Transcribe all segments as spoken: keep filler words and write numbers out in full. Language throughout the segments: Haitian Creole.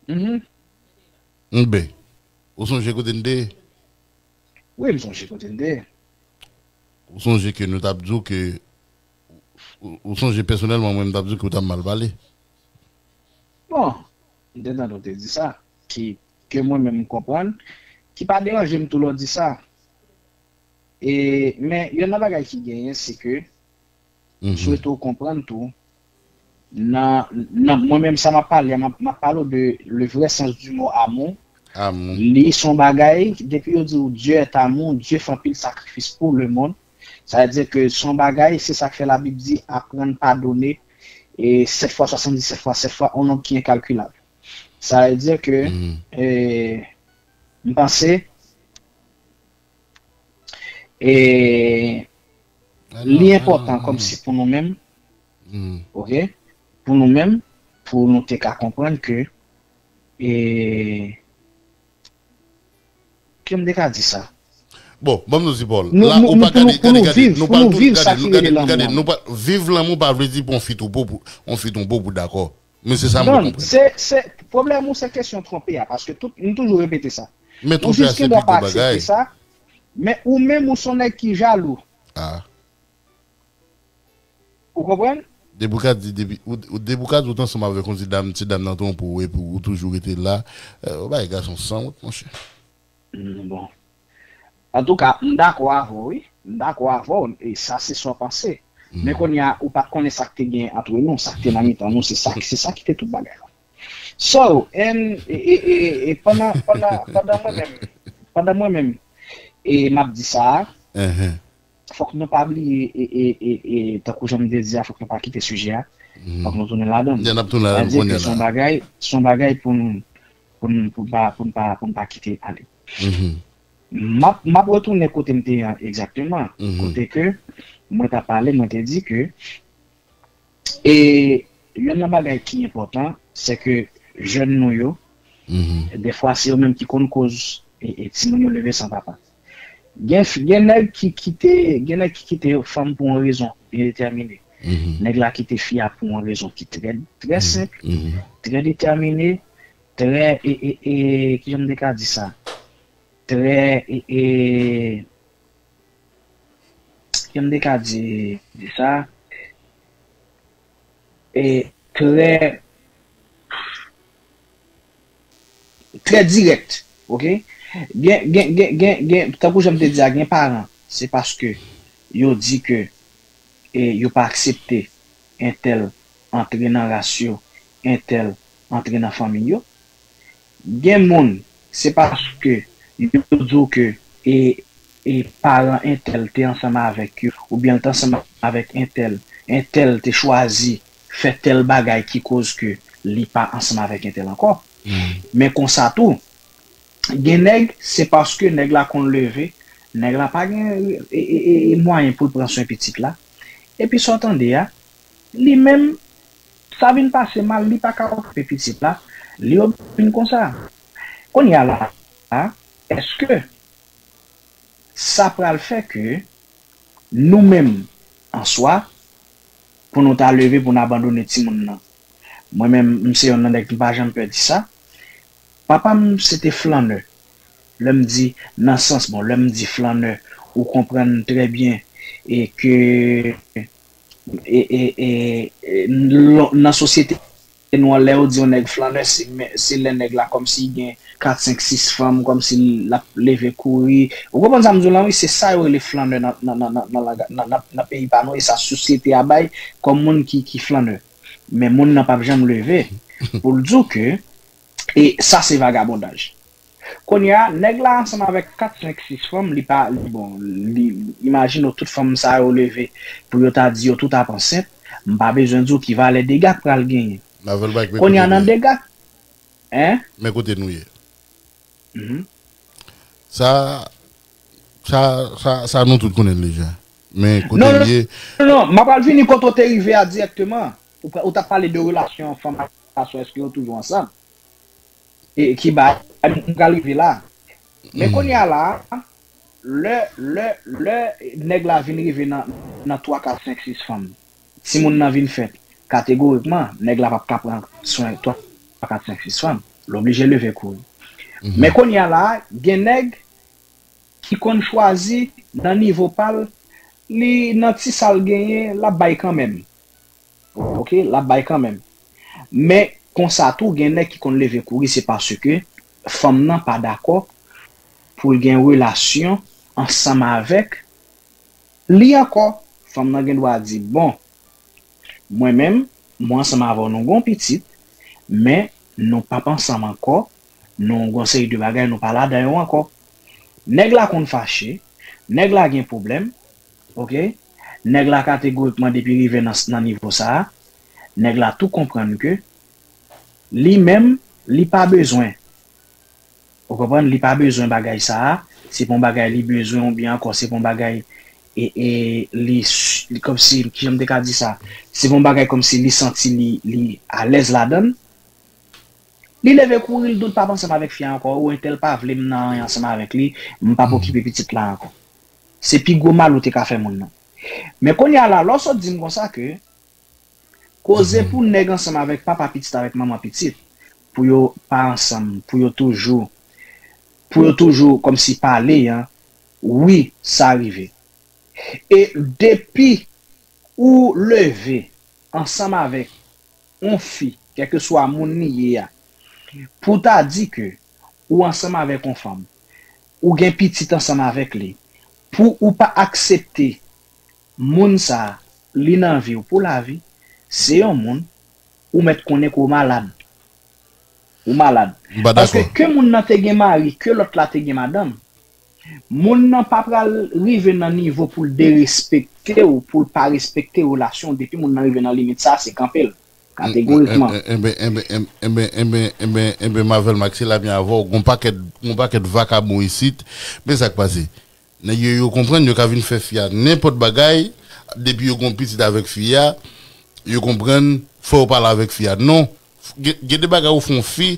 Mhm. Enben, ou sonje kote n te ye? Wi, m sonje kote n te ye. Ou sonje ke nou t ap di w ke, ou, ou sonje pèsonèlman, mwen, m t ap di w ke w t ap mal pale? Bon, m te tande w te di sa, ki, ke mwen menm m konprann, ki pa deranje m tou lè w di sa. E, men, youn nan bagay ki genyen, se ke, m swete w konprann tou, nan, nan, mwen menm sa m ap pale a, m ap, m ap pale w de le vrai sens du mot amour. Amour. Li se yon bagay, depi yo di w Dieu est amour, Dieu fè anpil sakrifis pou le moun. Sa vle di ke se yon bagay, se sa k fè Labib di, aprann padone, e sèt fwa, swasanndisèt fwa sèt fwa, yon nonb ki enkalkilab. Sa vle di ke, e, m panse, e, li enpòtan kòmsi pou nou menm, ok, pou nou menm, pou nou te ka konprann ke, e, ke m te ka di sa? Bon, ban m nou di, Paul, la, ou pa gade, gade, gade, nou pa tou, gade, nou gade, gade, nou pa, viv lanmou pa vle di pou on fi tou po, pou, on fi tou po pou dakò. Men se sa mwen konprann. Se, se, pwoblèm ou se kesyon twonpe a, paske tout, m toujou repete sa. Men twonpe a se pi gwo bagay. Ou jis gen dwa pa aksepte sa, men ou menm ou se yon nèg ki jalou. Ah. Ou konprann? Depi w ka di, depi, ou, ou, depi w ka di ou t ansanm avèk yon ti dam, ti dam nan twonpe w, epi ou toujou rete la, eh, ou bay gason sanwont, monchè. Mm, bon. Antouka, m dakò avè w, wi. M dakò avè w, e sa se sa w panse. Men kounye a, ou pa t konnen sa k te gen ant nou, sa k te nan mitan nou, se sa, se sa ki te tout bagay la. So, and, e, e, e, e, e pandan, pandan, pandan mwen menm, pandan mwen menm, e m ap di sa a, fòk nou pa bliye, e, e, e, e, tankou jan m te di a, fòk nou pa kite sijè a, fòk nou tounen ladan l. N ap tounen ladan l kounye a la. Sa vle di ke se yon bagay, se yon bagay pou n, pou n, pou n pa, pou n pa, pou n pa kite ale. M ap, m ap retounen kote m te ye a egzakteman. Kote ke mwen t ap pale, mwen te di ke, e, youn nan bagay ki enpòtan, se ke jèn nou yo, dèfwa se yo menm ki konn koz, e, e, timoun yo leve san papa. Gen, gen nèg ki kite, gen nèg ki kite fanm pou yon rezon byen detèmine. Nèg la kite fi a pou yon rezon ki trè, trè senp, trè detèmine, trè, e, e, e, kijan m te ka di sa? Trè, e, e, kijan m te ka di, di sa? E, trè, trè dirèk, ok? Gen, gen, gen, gen, gen, tankou jan m te di a, gen paran, se paske yo di ke, e, yo pa aksepte entèl antre nan ras yo, entèl antre nan fanmi yo. Gen moun, se paske yo di w ke, e, e paran entèl te ansanm avèk yo, oubyen l te ansanm avèk entèl, entèl te chwazi fè tèl bagay ki koz ke li pa ansanm avèk entèl ankò. Men konsa tou, gen nèg, se paske nèg la konn leve, nèg la pa gen, e, e, e, e mwayen pou l pran swen pitit la. Epi sa w tande a, li menm, sa vin pase mal, li pa ka okipe pitit la, li oblije vin konsa. Kounye a la, èske sa pral fè ke nou menm, an swa, pou nou ta leve pou n abandone timoun nan? Mwen menm, m se yonn nan nèg ki pa janm pè di sa. Papa m se te flannè. Lè m di, nan sans, bon, lè m di flannè, ou konprann trè byen, e ke, e, e, e, e, nan sosyete nou an, lè yo di yon nèg flannè, se, se lè nèg la kòmsi gen kat, senk, sis fanm, kòmsi l ap leve kouri. Ou konprann sa m di w lan, wi, se sa yo rele flannè nan, nan, nan, nan, nan, nan, nan, nan peyi pa nou, e sa sosyete a bay kòm moun ki, ki flannè. Men moun nan p ap janm leve pou l di w ke, e sa se vagabondaj. Kounye a, nèg la ansanm avèk kat, senk, sis fanm, li pa, li, bon, li, imajine w tout fanm sa yo leve pou yo ta di yo tout ap ansent, m pa bezwen di w ki valè dega k pral genyen. Kounye a nan dega, en? Men kote nou ye. Sa, sa, sa, sa nou tout konnen l deja. Men kote l ye. Non, non, non, non, m ap pral vini kote w te rive a dirèkteman. Ou, ou t ap pale de relasyon fanm ak gason, èske yo toujou ansanm? E ki bagay, m pral rive la. Men kounye a la, lè, lè, lè nèg la vin rive nan, nan twa, kat, senk, sis fanm, timoun nan vin fèt, kategorikman, nèg la p ap ka pran swen twa, kat, senk, sis fanm. L oblije leve kouri. Men kounye a la, gen nèg ki konn chwazi nan nivo pa l, li nan ti sa l genyen, l ap bay kanmenm. Oke, l ap bay kanmenm. Men konsa tou, gen nèg ki konn leve kouri, se paske fanm nan pa dakò pou l gen relasyon ansanm avèk li ankò. Fanm nan gen dwa di, bon, mwen menm, mwen ansanm avè w, nou gen yon pitit, men nou p ap ansanm ankò, nou gen yon seri de bagay, nou pa ladan yo ankò. Nèg la konn fache, nèg la gen pwoblèm, oke? Nèg la kategorikman depi rive nan, nan nivo sa a, nèg la tou konprann ke li menm, li pa bezwen. Ou konprann? Li pa bezwen bagay sa a. Se pa yon bagay li bezwen oubyen ankò se pa yon bagay e, e li, li kòmsi, kijan m te ka di sa? Se pa yon bagay kòmsi li santi li, li alèz ladan l. Li leve kouri, l di w l p ap ansanm avèk fi a ankò, ou entèl pa vle m nan anyen ansanm avèk li, m p ap okipe pitit la ankò. Se pi gwo mal ou te ka fè moun nan. Men kounye a la, lè w sot di m konsa ke koze pou nèg ansanm avèk papa pitit, avèk manman pitit, pou yo pa ansanm, pou yo toujou, pou yo toujou kòmsi pale an, wi, sa rive. E depi ou leve ansanm avèk yon fi, kèlkeswa moun li ye a, pou w ta di ke ou ansanm avèk yon fanm, ou gen pitit ansanm avèk li, pou ou pa aksepte moun sa a, li nan vi w pou lavi, se yon moun, ou mèt konnen ke w malad. Ou malad. M pa dakò. Paske ke moun nan te gen mari, ke lòt la te gen madanm, moun nan pa pral rive nan nivo pou l derespekte w, pou l pa respekte relasyon w. Depi moun nan rive nan limit sa, se kanpe l. Kategorikman. Enben, enben, enben, enben, enben, enben, enben, Marvel Max, se la byen avè w. Gon pakèt, gon pakèt vakabon isit. Men sa k pase. Nèg yo, yo konprann, yo ka vin fè fi a nenpòt bagay, depi yo gon pitit avèk fi a, yo konprann, fò yo pale avèk fi a. Non, gen, gen de bagay ou fè yon fi,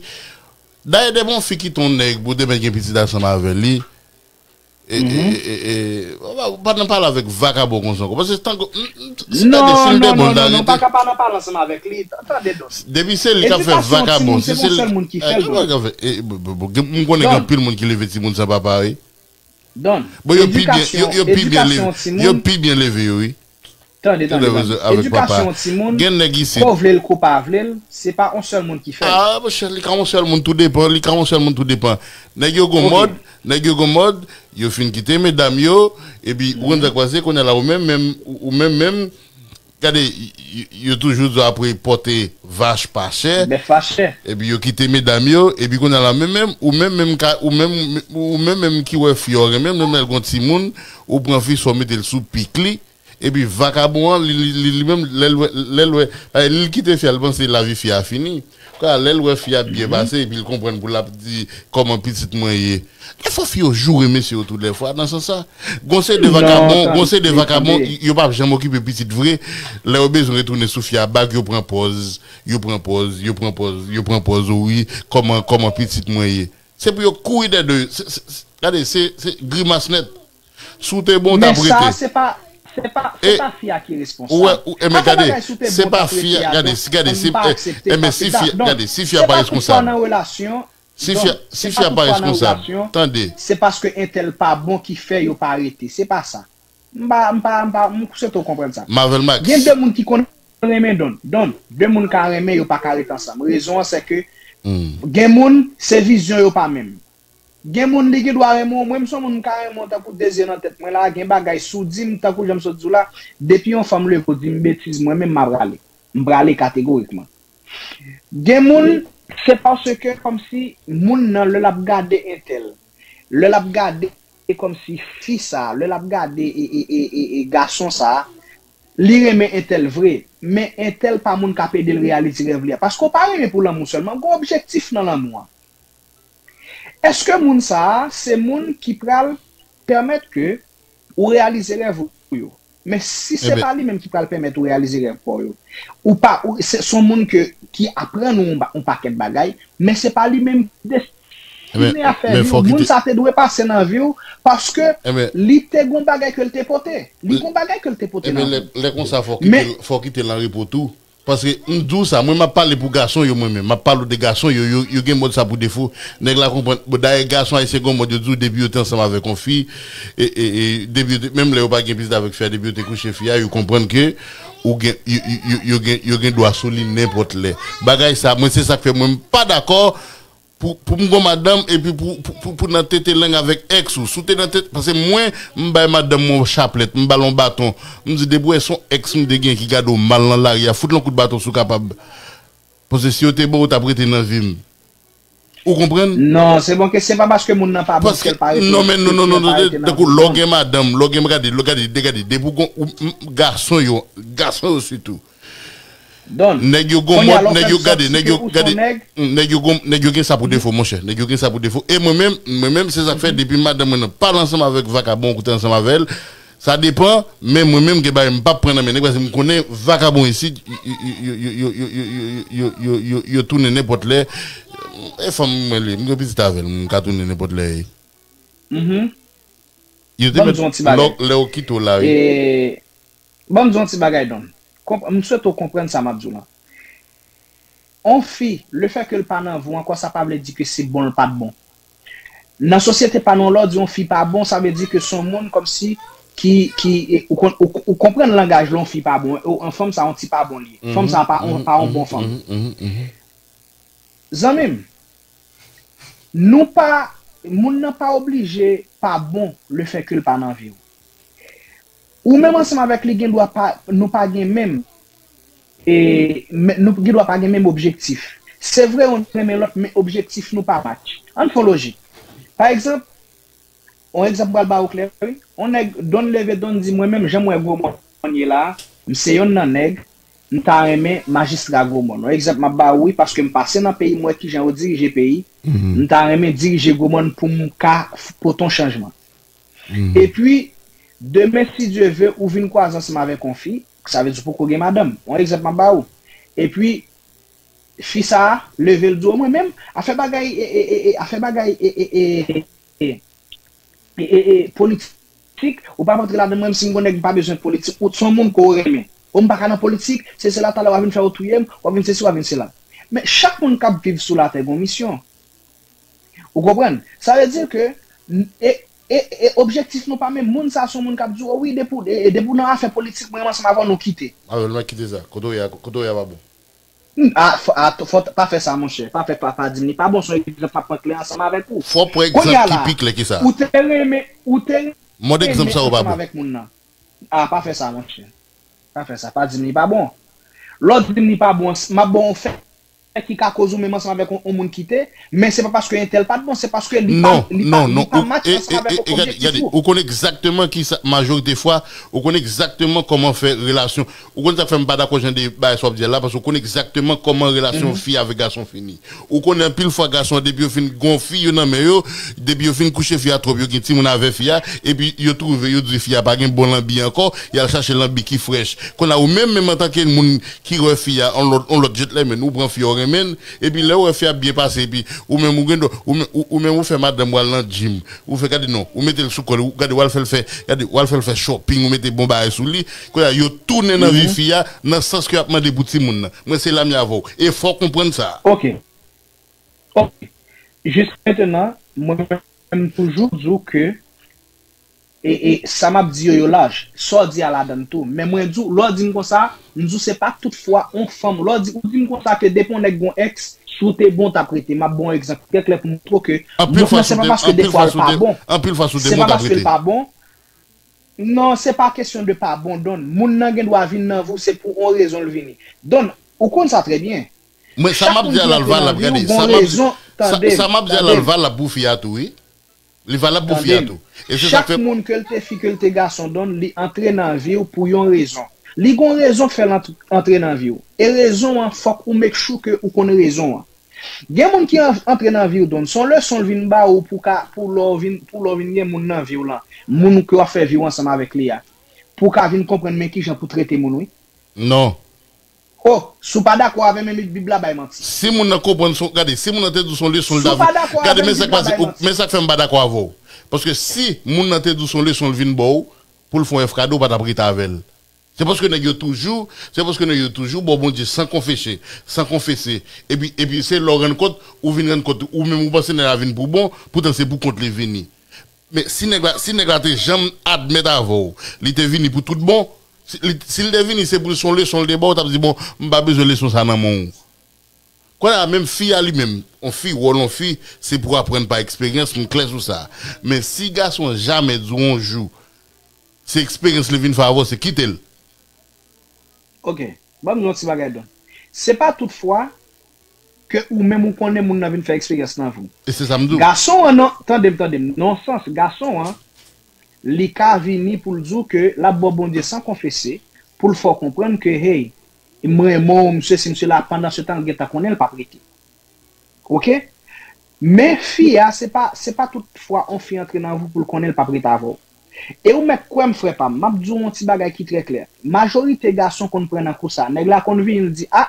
dayè depi yon fi kite yon nèg pou demen gen pitit ansanm avè li, e, e, e, e, e, pa, pa nan pale avèk vakabon konsa ankò. Paske tankou, m, m, si gade, si m te bon, non, non, non, pa ka pa nan pale ansanm avèk li. Tande, Don. Depi se li k ap fè vakabon, si se li, m konnen gen anpil moun ki leve timoun san papa, wi. Don, yo pi byen, yo, yo pi byen leve, yo pi byen leve yo, wi. Tande, tande, tande. Edikasyon yon timoun, gen nèg isit, ko vle l, ko pa vle l, se pa yon sèl moun ki fè l. Ah, monchè, li ka yon sèl moun, tou depan, li ka yon sèl moun, tou depan. Nèg yo gon mòd, nèg yo gon mòd, yo fin kite medam yo, epi, ou konn sa k pase, kounye a la, ou menm, menm, ou, ou menm, menm, gade, y-, y-, yo toujou di w apre pòte vach pa chè. Bèf pa chè. Epi yo kite medam yo, epi kounye a la, menm, menm, ou menm, menm ka, ou menm, ou menm, menm ki wè fi a w renmen, menm lè l gon timoun, ou pran fi sa w mete l sou pik li, epi vakabon an, li, li, li, li menm, lè l wè, lè l wè, ay, li kite fi a, l panse lavi fi a fini. Kounye a, lè l wè fi a ap byen pase, epi l konprann pou l ap di, kòman pitit mwen ye. Dèfwa fi yo joure mesye yo tou dèfwa nan sans sa. Gon seri de vakabon, gon seri de vakabon, y-, yo p ap janm okipe pitit vre. Lè yo bezwen retounen sou fi a bak, yo pran pòz, yo pran pòz, yo pran pòz, yo pran pòz, o wi, kòman, kòman pitit mwen ye. Se pou yo kouri dèyè de, se, se, se, gade, se, se grimas nèt. Si w te bon, w t ap rete. Men sa, se pa, se pa, se pa fi a ki responsab. Ou wè, ou, enben, gade, se pa fi a, gade, si, gade, si, enben, si fi a, gade, si fi a pa responsab. Si fi a, si fi a pa responsab, tande. Se paske entèl pa bon ki fè yo pa rete. Se pa sa. M pa, m pa, m pa, m swete w konprann sa. Marvel Max. Gen de moun ki konn renmen Don. Don, de moun ka renmen, yo pa ka ret ansanm. Rezon an, se ke gen moun, se vizyon yo pa menm. Gen moun li gen dwa renmen w, mwen m se yon moun m ka renmen w tankou de zye nan tèt mwen la, gen bagay si w di m tankou jan m sot di w la, depi yon fanm leve w di m betiz mwen menm m a prale. M prale kategorikman. Gen moun se paske kòmsi moun nan lè l ap gade entèl, lè l ap gade kòmsi fi sa, lè l ap gade e, e, e, e, e gason sa, li renmen entèl vre, men entèl pa moun k ap ede l reyalize rèv li a. Paske w pa renmen pou lanmou sèlman, gen objektif nan lanmou an. Èske moun sa a se moun ki pral pèmèt ke ou reyalize rèv ou yo? Men si se pa li menm ki pral pèmèt ou reyalize rèv pa w yo, ou pa, ou, se, se yon moun ke, ki aprann ou yon ba-, yon pakèt bagay, men se pa li menm ki destine a fè vi w. Moun sa te dwe pase nan vi w, paske li te gon bagay ke l te pote. Li gon bagay ke l te pote nan vi w. Lè, lè konsa, fò w kite l, fò w kite l an repo tou. Paske m di w sa, mwen m ap pale pou gason yo mwen menm. M ap pale de gason yo, yo, yo gen mòd sa pou defo. Nèg la konprann. Bon, dayè gason ayisyen gen yon mòd yo di w depi yo te ansanm avèk yon fi, e, e, e, depi yo te, menm lè yo pa gen pitit avèk fi a, depi yo te kouche fi a, yo konprann ke ou gen, yo, yo, yo, yo gen, yo gen dwa sou li nenpòt lè. Bagay sa, mwen se sa k fè mwen m pa dakò pou, pou m gon madanm epi pou, pou, pou, pou nan tete lang avèk èks ou. Si w te nan tete, paske mwen, m bay madanm mwen yon chaplèt, m ba l yon baton. M di depi w wè se yon èks m te gen ki gade w mal nan lari a, fout l yon kout baton si w kapab. Paske si yo te bon, ou t ap rete nan vi m. Ou konprann? Non, se bon ke se pa paske moun nan pa bon ke l pa rete, non, men non, non, non, non, tankou lè w gen madanm, lè w gen, gade, lè w gade, gade, depi w gon, ou, m, gason yo, gason yo sitou. Nèg yo gon mòd, nèg yo gade, nèg yo gade, nèg yo gon, nèg yo gen sa pou defo, monchè. Nèg yo gen sa pou defo. E mwen menm, mwen menm, se sa k fè depi madanm mwen nan pale ansanm avèk vakabon, ou koute ansanm avè l, sa depan, men mwen menm, gen bagay m p ap pran nan men nèg, paske m konnen vakabon isit, yo, yo, yo tounen nenpòt lè. E fanm mwen li, m gen pitit avè l, m ka tounen nenpòt lè. Yo te met lè, lè yo kite w la, wi. Ban m di w yon ti bagay, Don. Konp-, m swete w konprann sa m ap di w lan. On fi, lefètke l pa nan vi w ankò, sa pa vle di ke se bon l pa t bon. Nan sosyete pa nou an, lè w di on fi pa bon, sa vle di ke se on moun kòmsi ki, ki, e, ou kon-, ou, ou konprann langaj lè on fi pa bon, e, on fanm sa on ti pa bon li ye. Fanm sa pa on, pa on bon fanm. Zanmi m, nou pa, moun nan pa oblije pa bon lefètke l pa nan vi w. Ou menm ansanm avèk li gen dwa pa, nou pa gen menm, e, men, nou gen dwa pa gen menm objektif. Se vre, youn renmen lòt, men objektif nou pa match. Ann fè yon lojik. Pa egzanp, yon egzanp m pral ba ou klè, wi. Yon nèg, Don leve, Don di, mwen menm, jan m wè Gwo Mòn ye la, m se yonn nan nèg, m ta renmen majistra Gwo Mòn. Yon egzanp m ap ba ou, wi, paske m pase nan peyi, m wè kijan yo dirije peyi, m ta renmen dirije Gwo Mòn pou m ka f-, pote yon chanjman. Epi, demen, si Dye ve, ou vin kwaze ansanm avèk yon fi, sa vle di ou poko gen madanm. Yon egzanp m ap ba ou. Epi, fi sa a leve l di w, mwen menm, afè bagay, e, e, e, e, afè bagay, e, e, e, e, e, e, e, politik, ou p ap antre ladan, mwen menm, si m gon nèg, m pa bezwen politik, ou se yon moun ke w renmen. Ou m pa ka nan politik, se, se la talè w a vin fè yo touye m, w a vin sesi, w a vin sela. Men chak moun k ap viv sou latè gon misyon. Ou konprann? Sa vle di ke, e, e, e objektif nou pa menm. Moun sa se yon moun k ap di w, o wi, depi w, e, e, depi w nan afè politik, mwen menm ansanm avè w, nou kite. Avè l, mwen kite sa. Kote w ye a, kote w ye a pa bon. Hmm, a, fò, a, fò, pa fè sa, monchè. Pa fè, pa, pa di m li pa bon, se yon egzanp m ap pran klè ansanm avèk ou. Fò w pran egzanp ki pi klè ke sa. Ou te renmen, ou te renmen ansanm avèk moun nan. A, pa fè sa, monchè. Pa fè sa, pa di m li pa bon. Lè w di m li pa bon, m ap ba w yon fè ki ka koz ou menm ansanm avèk yon, yon moun kite, men se pa paske entèl pa t bon, se paske li pa, li pa, li pa match ansanm avèk objektif ou. Ou konn egzakteman ki sa, majorite fwa, ou konn egzakteman kòman fè relasyon. Ou konn sa k fè m pa dakò jan de bagay sa w ap di a la, paske ou konn egzakteman kòman relasyon fi avèk gason fini. Ou konnen anpil fwa gason an, depi yo fin gon fi yo nan men yo, depi yo fin kouche fi a twòp, yo gen timoun avè fi a, epi yo twouve, yo di fi a pa gen bon lanbi ankò, y al chache lanbi ki frèch. Kounye a ou menm, menm antanke moun ki wè fi a, on lòt, on lòt gentleman, ou pran fi a, ou renmen l, epi lè ou wè fi a ap byen pase, epi ou menm ou gen dwa, ou menm, ou, ou menm ou fè madanm ou al nan gym, ou fè gade non, ou mete l sou kò l, ou gade w al fè l fè, gade w al fè l fè shopping, ou mete bon bagay sou li, kounye a yo tounen nan vi fi a, nan sans ke y ap mande pou timoun nan. Mwen se la m ye avè w. E fò w konprann sa. Ok. Ok. Jis mentnan, mwen menm toujou di w ke, e, e, sa m ap di yo, yo laj. Sa w di a ladan l tou. Men mwen di w, lè w di m konsa, m di w se pa tout fwa on fanm. Lè w di, ou di m konsa ke depi on nèg gon èks, si w te bon, w t ap rete. M ap ba w yon egzanp trè klè pou montre w ke moun nan se pa paske defwa l pa bon. Se pa paske l pa bon. Non, se pa kesyon de pa bon, Don. Moun nan gen dwa vin nan vi w, se pou on rezon l vini. Don, ou konn sa trè byen. Mwen, sa m ap di a la, l valab, gade. Sa m ap di, sa, sa m ap di a la, l valab pou fi a tou, wi. Li valab pou fi a tou. E se sa k fè. Chak moun, ke l te fi, ke l te gason, Don, li antre nan vi w pou yon rezon. Li gon rezon k fè l ant-, antre nan vi w. E rezon an, fòk ou make sure ke ou konn rezon an. Gen moun ki an-, antre nan vi w, Don. Se yon leson l vin ba ou pou ka, pou lè w vin, pou lè w vin gen moun nan vi w lan. Moun ke w ap fè vi w ansanm avèk li a. Pou w ka vin konprann men kijan pou trete moun, wi. Non. Oh, si w pa dakò avè m, men Bib la bay manti. Si moun nan konprann son, gade, si moun nan te di w son leson l ta vin, gade, men sa k pase, men sa k fè m pa dakò avè w. Paske si moun nan te di w son leson l vin ba w, pou l fè w F kado, w pa t ap rete avè l. Se paske nèg yo toujou, se paske nèg yo toujou ba w Bondye san konfese, san konfese. Epi, epi se lè w rann kont, ou vin rann kont, ou menm ou panse nèg la vin pou bon, poutan se pou kont li vini. Men si nèg la, si nèg la te janm admèt avè w, li te vini pou tout bon, si li, si l te vini, se pou l se yon leson l te ba w, w t ap di, bon, m pa bezwen leson sa nan men w. Kounye a, menm fi a li menm, yon fi, wòl yon fi, se pou aprann pa eksperyans, m klè sou sa. Men si gason an jamè di w yon jou, se eksperyans li vin fè avè w, se kite l. Ok, ban m di w yon ti bagay, Don. Se pa tout fwa ke ou menm ou konnen moun nan vin fè eksperyans nan vi w. E se sa m di w. Gason an, nan, tande m, tande m, nan yon sans, gason an, li ka vini pou l di w ke l ap ba w Bondye san konfese, pou l fè w konprann ke, hey, m renmen w, m sesi, m sela, pandan se tan l gentan konnen l p ap rete. Ok? Men fi a, se pa, se pa tout fwa yon fi antre nan vi w pou l konnen l p ap rete avè w. E ou mèt kwè m, frè pa m, m ap di w yon ti bagay ki trè klè. Majorite gason konn pran nan kou sa. Nèg la konn vini, l di, a,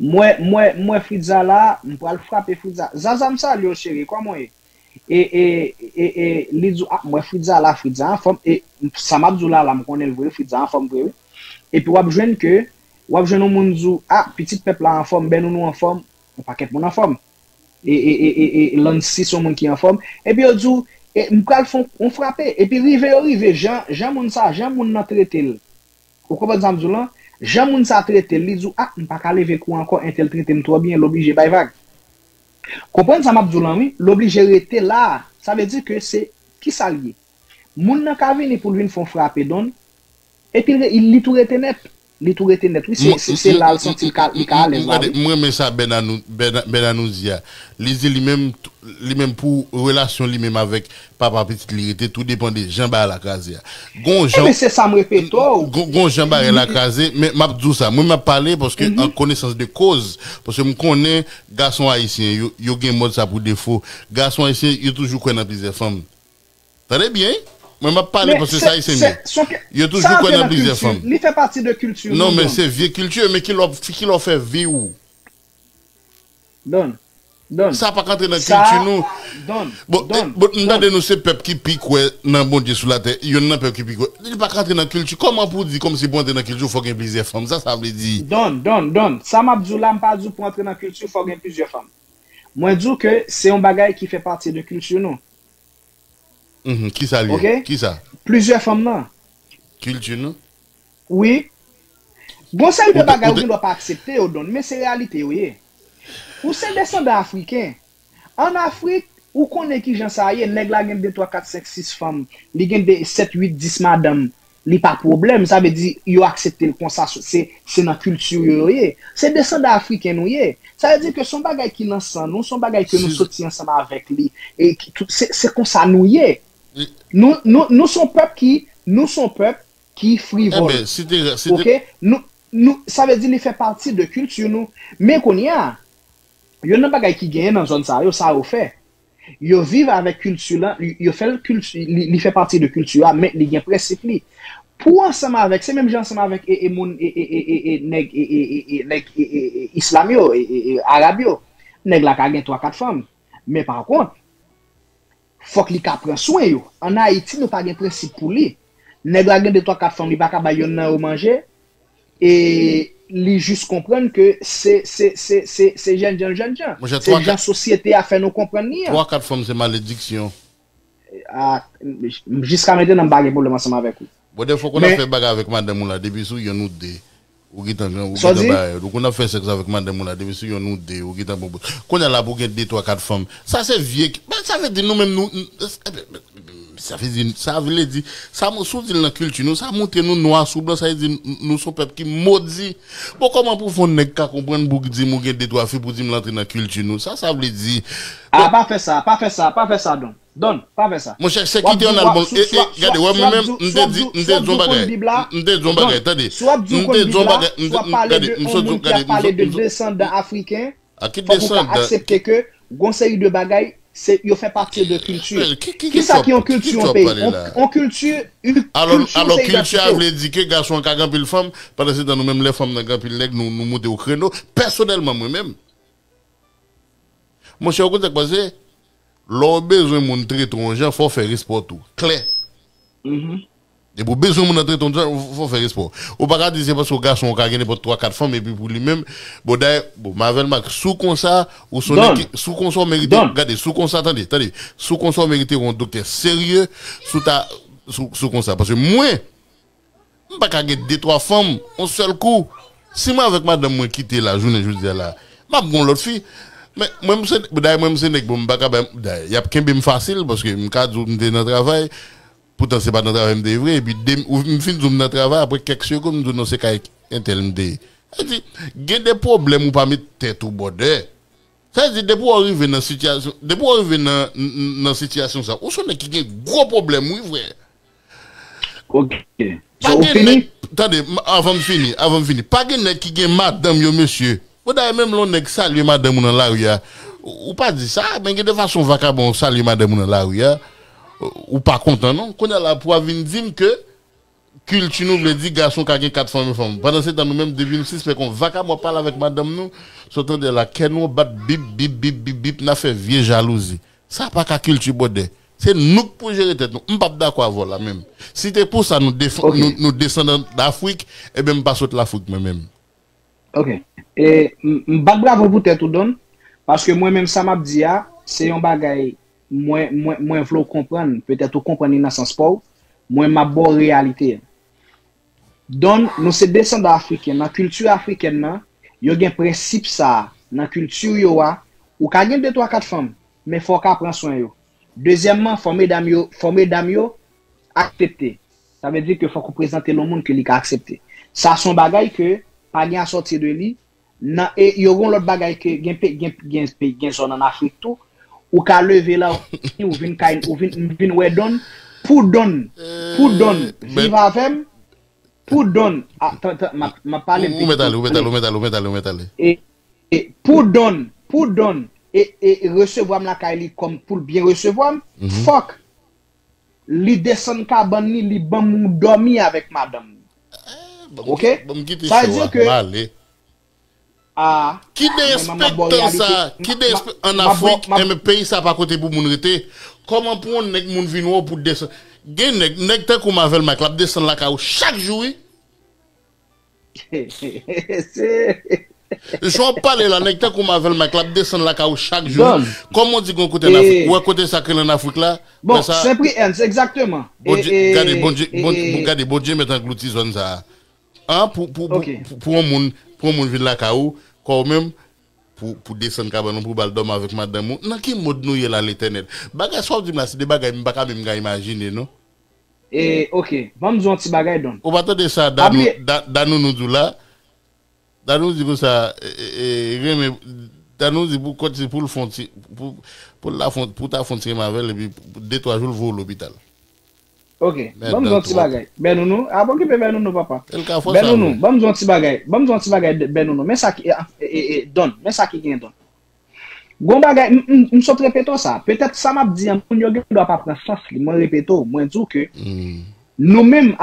m wè, m wè, m wè Fritza la, m pral frape Fritza. Zaza, m salye w, cheri, kòman w ye? E, e, e, e, li di w, a, m wè Fritza la, Fritza anfòm, e sa m ap di w la, la, m konnen l vre, Fritza anfòm vre, wi. Epi w ap jwenn ke, w ap jwenn yon moun di w, a, pitit pèp la anfòm, bèl nounou anfòm, yon pakèt moun anfòm. E, e, e, e, e Lancy se yon moun ki anfòm. Epi yo di w, e, m pral fè yon, yon frape. Epi rive yo rive, jan, jan moun sa, jan moun nan trete l. Ou konprann sa m di w lan? Jan moun sa trete l, li di w, a, m pa ka leve kou ankò, entèl trete m twò byen, l oblije bay vag. Konprann sa m ap di w lan, wi? L oblije rete la. Sa vle di ke se, kisa l ye? Moun nan ka vini pou l vin fè yon frape, Don, epi li, li tou rete nèt. Li tou rete nèt, wi. Se, se, se la l santi l ka, li ka alèz la, wi. M renmen sa Bèna nou, Bèna, Bèna nou di a. Li di li menm, li menm pou relasyon li menm avèk papa pitit li rete, tou depann de jan bagay la kraze a. Gon jan. Ebyen, se sa m repete w. Gon, gon jan bagay la kraze, men m ap di w sa. Mwen, m ap pale paske an konesans de koz. Paske m konnen gason ayisyen, yo, yo gen mòd sa pou defo. Gason ayisyen, yo toujou kwè nan plizyè fanm. Tande byen, wi. Mwen, m ap pale paske se ayisyen m ye. Yo toujou kwè nan plizyè fanm. Li fè pati de kilti nou. Non, men se vye kilti, men kilè w, kilè w fè vi w. Don, Don. Sa pa ka antre nan kilti nou. Don, Bon, Don, bon, m tande nou se pèp ki pi kwè nan Bondye sou latè. Yonn nan pèp ki pi kwè. Li pa ka antre nan kilti. Kòman pou w di kòmsi pou antre nan kilti w fò gen plizyè fanm? Sa sa vle di? Don, Don, Don. Sa m ap di w la, m pa di w pou antre nan kilti w fò gen plizyè fanm. Mwen di w ke se yon bagay ki fè pati de kilti nou. Mhm, kisa l ye? Kisa? Plizyè fanm nan. Kilti nou. Wi. Gon seri de bagay ou gen dwa pa aksepte yo, Don, men se reyalite yo ye. Ou se desandan afriken. Ann Afrik, ou konnen kijan sa ye, nèg la gen de, twa, kat, senk, sis fanm, li gen de, sèt, uit, dis madanm, li pa pwoblèm, sa vle di yo aksepte l konsa, se, se nan kilti yo yo ye. Se desandan afriken nou ye. Sa vle di ke se yon bagay ki nan san nou, se yon bagay ke nou soti ansanm avèk li. E ki, tout, se, se konsa nou ye. Nou, nou, nou se yon pèp ki, nou se yon pèp ki frivòl. Oke? Nou, nou, sa vle di li fè pati de kilti nou. Men kounye a, youn nan bagay ki genyen nan zòn sa yo, sa yo fè. Yo viv avèk kilti lan, yo fè l kilti, li, li fè pati de kilti a, men li gen prensip li. Pou w ansanm avèk, se menm jan ansanm avèk e, e moun, e, e, e, e, e nèg, e, e, e, e, nèg, e, e, e, islam yo, e, e, e, arab yo. Nèg la ka gen twa, kat fanm. Men pa kont, fòk li ka pran swen yo. Ann Ayiti, nou pa gen prensip pou li. Nèg la gen de, twa, kat fanm, li pa ka bay yonn nan yo manje. E li jis konprann ke se, se, se, se, se jènjan, jènjan. Se jan sosyete a fè nou konprann li an. Twa, kat fanm se malediksyon. A, jiska mentnan, m pa gen pwoblèm ansanm avèk ou. Bon, dèfwa ou konn ap fè bagay avèk madanm ou la, depi sou yonn ou de, ou gentan, ou gentan bagay. Ou konn ap fè sèks avèk madanm ou la, depi sou yonn ou de, ou gentan pran bout. Kounye a la pou gen de, twa, kat fanm. Sa se vye, men sa vle di nou menm nou, sa vle di, sa vle di, sa, si w di l nan kilti nou, sa montre nou nwa sou blan, sa vle di nou se yon pèp ki modi. Bon, kòman pou fè yon nèg ka konprann pou di m ou gen de, twa fi pou di m l antre nan kilti nou? Sa, sa vle di. A, pa fè sa, pa fè sa, pa fè sa, Don. Don, pa fè sa. Monchè, se kite yon albòm. E, e, gade, wè, mwen menm, m te di, m te di yon bagay. M te di yon bagay, tande. M te di yon bagay, m te, gade, m sot di, gade, m sot, m sot. A ki desandan? Fòk ou ka aksepte ke gon seri de bagay, se, yo fè pati de kilti. Kisa ki yon kilti yon peyi? Yon kilti, yon kilti yon seri idantite. Alò, kilti a vle di ke gason an ka gen anpil fanm, pandan se tan nou menm lè fanm nan gen anpil nèg, nou, nou moute o kreno. Pèsonèlman, mwen menm. Monchè, ou konn sa k pase? Lè w bezwen moun trete w yon jan, fò w fè respè w tou. Klè. Depi w bezwen moun nan trete w jan, fò w fè respè w. Ou pa ka di se paske w gason ou ka gen nenpòt twa kat fanm epi pou li menm. Bon, dayè, bon, Marvel Max, si w konsa, ou se yon nèg ki, si w konsa w merite, gade, si w konsa, tande, tande, si w konsa w merite yon doktè serye, si w ta, si w, si w konsa. Paske mwen, m pa ka gen de twa fanm, yon sèl kou. Si mwen avèk madanm mwen kite la, jounen jodi a la, m ap gen yon lòt fi. Men, mwen, m se, dayè, mwen, m se nèg, bon, m pa ka bay, dayè, y ap kenbe m fasil, paske m ka di w m te nan travay, poutan se pa nan travay m te ye vre, epi de, ou, m fin di w m nan travay, apre kèk segonn, m di w non, se kay entèl m te ye. Sa vle di, gen de pwoblèm ou pa met tèt ou bòdè. Sa vle di, depi w rive nan sitiyasyon, depi w rive nan, nan, nan sitiyasyon sa, ou se yon nèg ki gen gwo pwoblèm, wi, frè. Ok. Pa gen nèg, tande, avan m fini, avan m fini. Pa gen nèg ki gen madanm yo, mesye. Bon, dayè, menm lè yon nèg salye madanm ou nan lari a, ou pa di sa, men gen de fason vakabon salye madanm ou nan lari a, ou pa kontan non. Kounye a la, pou w vin di m ke kilti nou vle di gason ka gen kat fanm, yon fanm. Pandan se tan, nou menm, depi nou sispèk yon vakabon ap pale avèk madanm nou, sa w tande la, kè nou bat bip, bip, bip, bip, bip, n ap fè vye jalouzi. Sa pa ka kilti bòdè. Se nou k pou jere tèt nou. M p ap dakò avè w la menm. Si te pou sa nou, defann, nou, nou desandan Afrik, ebyen m pa sot Lafrik mwen menm. Ok. E, m, m bat bravo pou tèt ou, Don. Paske mwen menm sa m ap di a, se yon bagay mwen, mwen, mwen vle w konprann. Petèt ou konprann li nan sans pa w. Mwen m ap ba w reyalite a. Don, nou se desandan afriken. Nan kilti afrikèn nan, yo gen prensip sa a. Nan kilti yo a, ou ka gen de twa kat fanm, men fò w ka pran swen yo. Dezyèmman, fò medam yo, fò medam yo aksepte. Sa vle di ke fòk ou prezante l yon moun ke li ka aksepte. Sa se yon bagay ke pa gen a sòti de li. Nan, e yo gen yon lòt bagay ke gen, gen, gen, gen zòn ann Afrik tou. Ou ka leve la, ou vin kay, ou vin, m vin wè Don. Pou Don, pou Don viv avè m, pou Don, a, tan, tan, m ap, m ap pale m piti tou. Ou mèt ale, ou mèt ale, ou mèt ale, ou mèt ale, ou mèt ale. E, e pou Don, pou Don, e, e resevwa m lakay li kòm pou l byen resevwa m, fòk li desann kabann li, li ban m yon dòmi avèk madanm li. Ok? Sa vle di ke Ki derespektan sa, ki derespektan an Afrik, enben peyi sa pa kote pou moun rete. Kòman pou yon nèg moun vin wè w pou desann? Gen nèg, nèg tankou Marvel Mike la ap desann lakay ou chak jou, wi. Jan w ap pale la, nèg tankou Marvel Mike la ap desann lakay ou chak jou. Kòman w di gen yon kote an Afrik? Ou wè kote sa k rele an Afrik la? Bon, Saint-Prix, egzakteman. Bondye, gade, Bondye, gade, Bondye mèt anglouti zòn sa a. An, pou, pou, pou, pou yon moun, pou yon moun vin lakay ou, kò w menm, pou, pou desann kabann ou, pou ba l dòmi avèk madanm ou. Nan ki mond nou ye la, Letènèl? Bagay sa w di m la, se de bagay m pa ka menm ka imajine, non. E, ok, ban m di w yon ti bagay, Don. Ou pa tande sa Danou, Danounou di w la? Danou di konsa, e, e, renmen, Danou di pou kòt se pou l fon ti, pou, pou l la fon, pou ta fon ti renmen avè l, epi de twa jou l voye w lopital. Ok, ban m di w yon ti bagay. Bènounou, a pa okipe Bènounou, papa. Bènounou, ban m di w yon ti bagay. Ban m di w yon ti bagay, Bènounou. Men sa ki, e, e, e, Don, men sa ki gen, Don. Gon bagay, m, m, m sot repete w sa. Petèt sa m ap di an, moun yo gen dwa pa pran sans li. Mwen repete w, mwen di w ke nou menm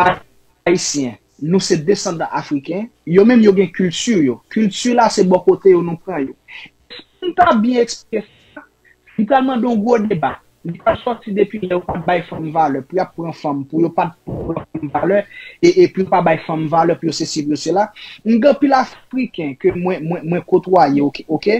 Ayisyen, nou se desandan Afriken, yo menm yo gen kilti yo. Kilti la se bò kote yo nou pran yo. Si m ta byen eksplike sa, li pral mande yon gwo deba. Li pral sòti depi lè yo pa t bay fanm valè, pou y ap pran fanm, pou yo pa t pran fanm valè, e, e pou yo pa bay fanm valè, pou yo sesi, pou yo sela. M gen anpil Afriken ke mwen, mwen, mwen kotwaye, oke, oke?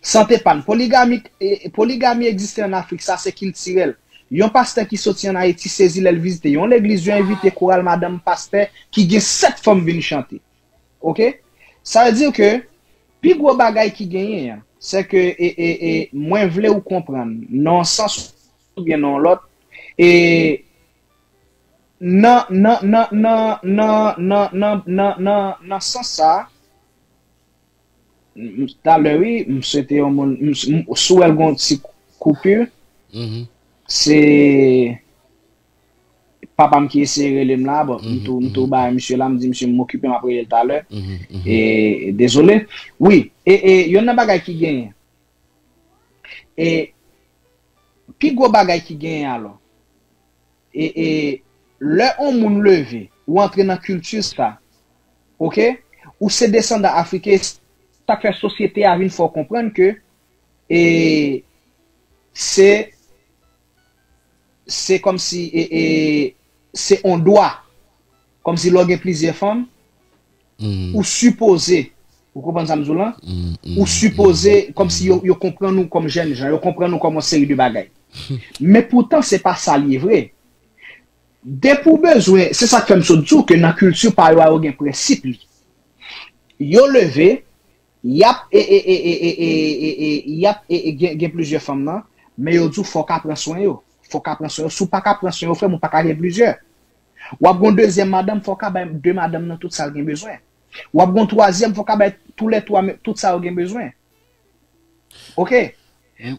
Sante pa n. Poligami, e, poligami egziste an Afrik, sa se kiltirèl. Yon pastè ki soti an Ayiti sezi lè l vizite yon legliz, yo envite koral madanm pastè ki gen sèt fanm vin chante. Oke? Sa vle di ke pi gwo bagay ki genyen an, se ke, e, e, e, mwen vle ou konprann, nan yon sans oubyen nan yon lòt, e, nan, nan, nan, nan, nan, nan, nan, nan, nan sans sa a, m, m, talè, wi, m swete yon moun, m, m, si w wè l gon ti koupi, se papa m ki eseye rele m la, bon, m tou, m tou bay misye la, m di misye m okipe, m ap rele l talè. E, dezole. Wi, e, e, youn nan bagay ki genyen. E, pi gwo bagay ki genyen alò, e, e, lè yon moun leve, ou antre nan kilti sa, oke? Ou se desandan afriken, sa k fè sosyete a vin fè w konprann ke, e, se, se kòmsi, e, e, se on dwa. Kòmsi lè w gen plizyè fanm, ou sipoze, ou konprann sa m di w lan? Ou sipoze, kòmsi yo, yo konprann ou kòm jèn jan, yo konprann ou kòm yon seri de bagay. Men poutan, se pa sa l ye vre. Depi w bezwen, se sa k fè m sot di w ke nan kilti pa yo a, yo gen prensip li. Yo leve, y ap, e, e, e, e, e, e, e, e, y ap, e, e, gen, gen plizyè fanm nan, men yo di w fò w ka pran swen yo. Fò w ka pran swen yo. Si w pa ka pran swen yo, frè m, ou pa ka gen plizyè. W ap gen yon dezyèm madanm, fò w ka bay de madanm nan tout sa l gen bezwen. W ap gen yon twazyèm, fò w ka bay toulètwa men-, tout sa yo gen bezwen. Oke?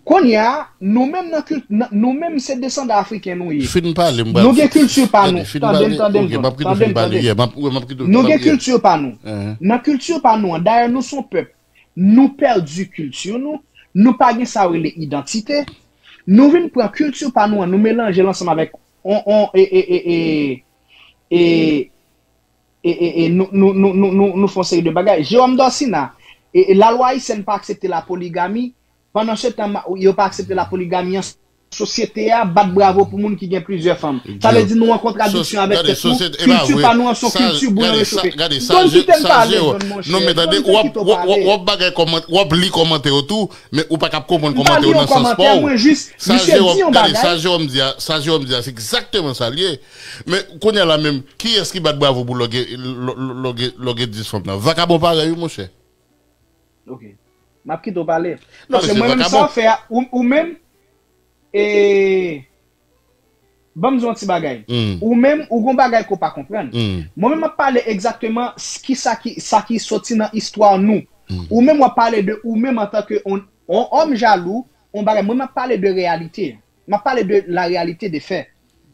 Kounye a, nou menm nan kil-, nan, nou menm se desandan afriken nou ye. Fin pale, m pral Nou gen kilti pa nou. Fin Tande m, pale. Tande m, Ok, m ap kite w fin pale. Yeah, m ap, m ap kite w Nou gen kilti pa nou. Nan kilti pa nou an, dayè nou se yon pèp. Nou pèdi kilti nou. Nou pa gen sa yo rele idantite. Nou vin pran kilti pa nou an, nou melanje l ansanm avèk on, on, e, e, e, e, e, e, e, e, nou, nou, nou, nou, nou, nou fè yon seri de bagay. Jewòm Dòsina, e, e, lalwa ayisyèn pa aksepte la poligami. Pandan se tan, ma- yo pa aksepte la poligami an, sosyete a bat bravo pou moun ki gen plizyè fanm. Sa vle di nou an kontradiksyon avèk tèt nou. Kilti pa nou an se yon kilti bouyon rechofe. Don, kite m pale, Don, monchè. Non, men tande, w ap, w ap, w ap, w ap bagay kòman, w ap li kòmantè yo tou, men ou pa ka ap konprann kòmantè yo nan sans pa w. Mwen jis, misye di yon bagay. Sa Jewòm di a, sa Jewòm di a, se egzakteman sa l ye. Men kounye a la menm, kiyès ki bat bravo pou lè w gen, lè w gen, lè w gen dis fanm nan? Vakabon parèy ou, monchè. Ok. M ap kite w pale. Non, men se vakabon. Paske mwen menm sa w fè a, ou, ou menm, e, ban m di w yon ti bagay. Ou menm, ou gon bagay ke w pa konprann. Mwen menm m ap pale egzakteman s- ki sa ki, sa ki soti nan istwa nou. Ou menm w ap pale de ou menm antanke on, on òm jalou, on bagay. Mwen m ap pale de reyalite. M ap pale de la réalité des faits.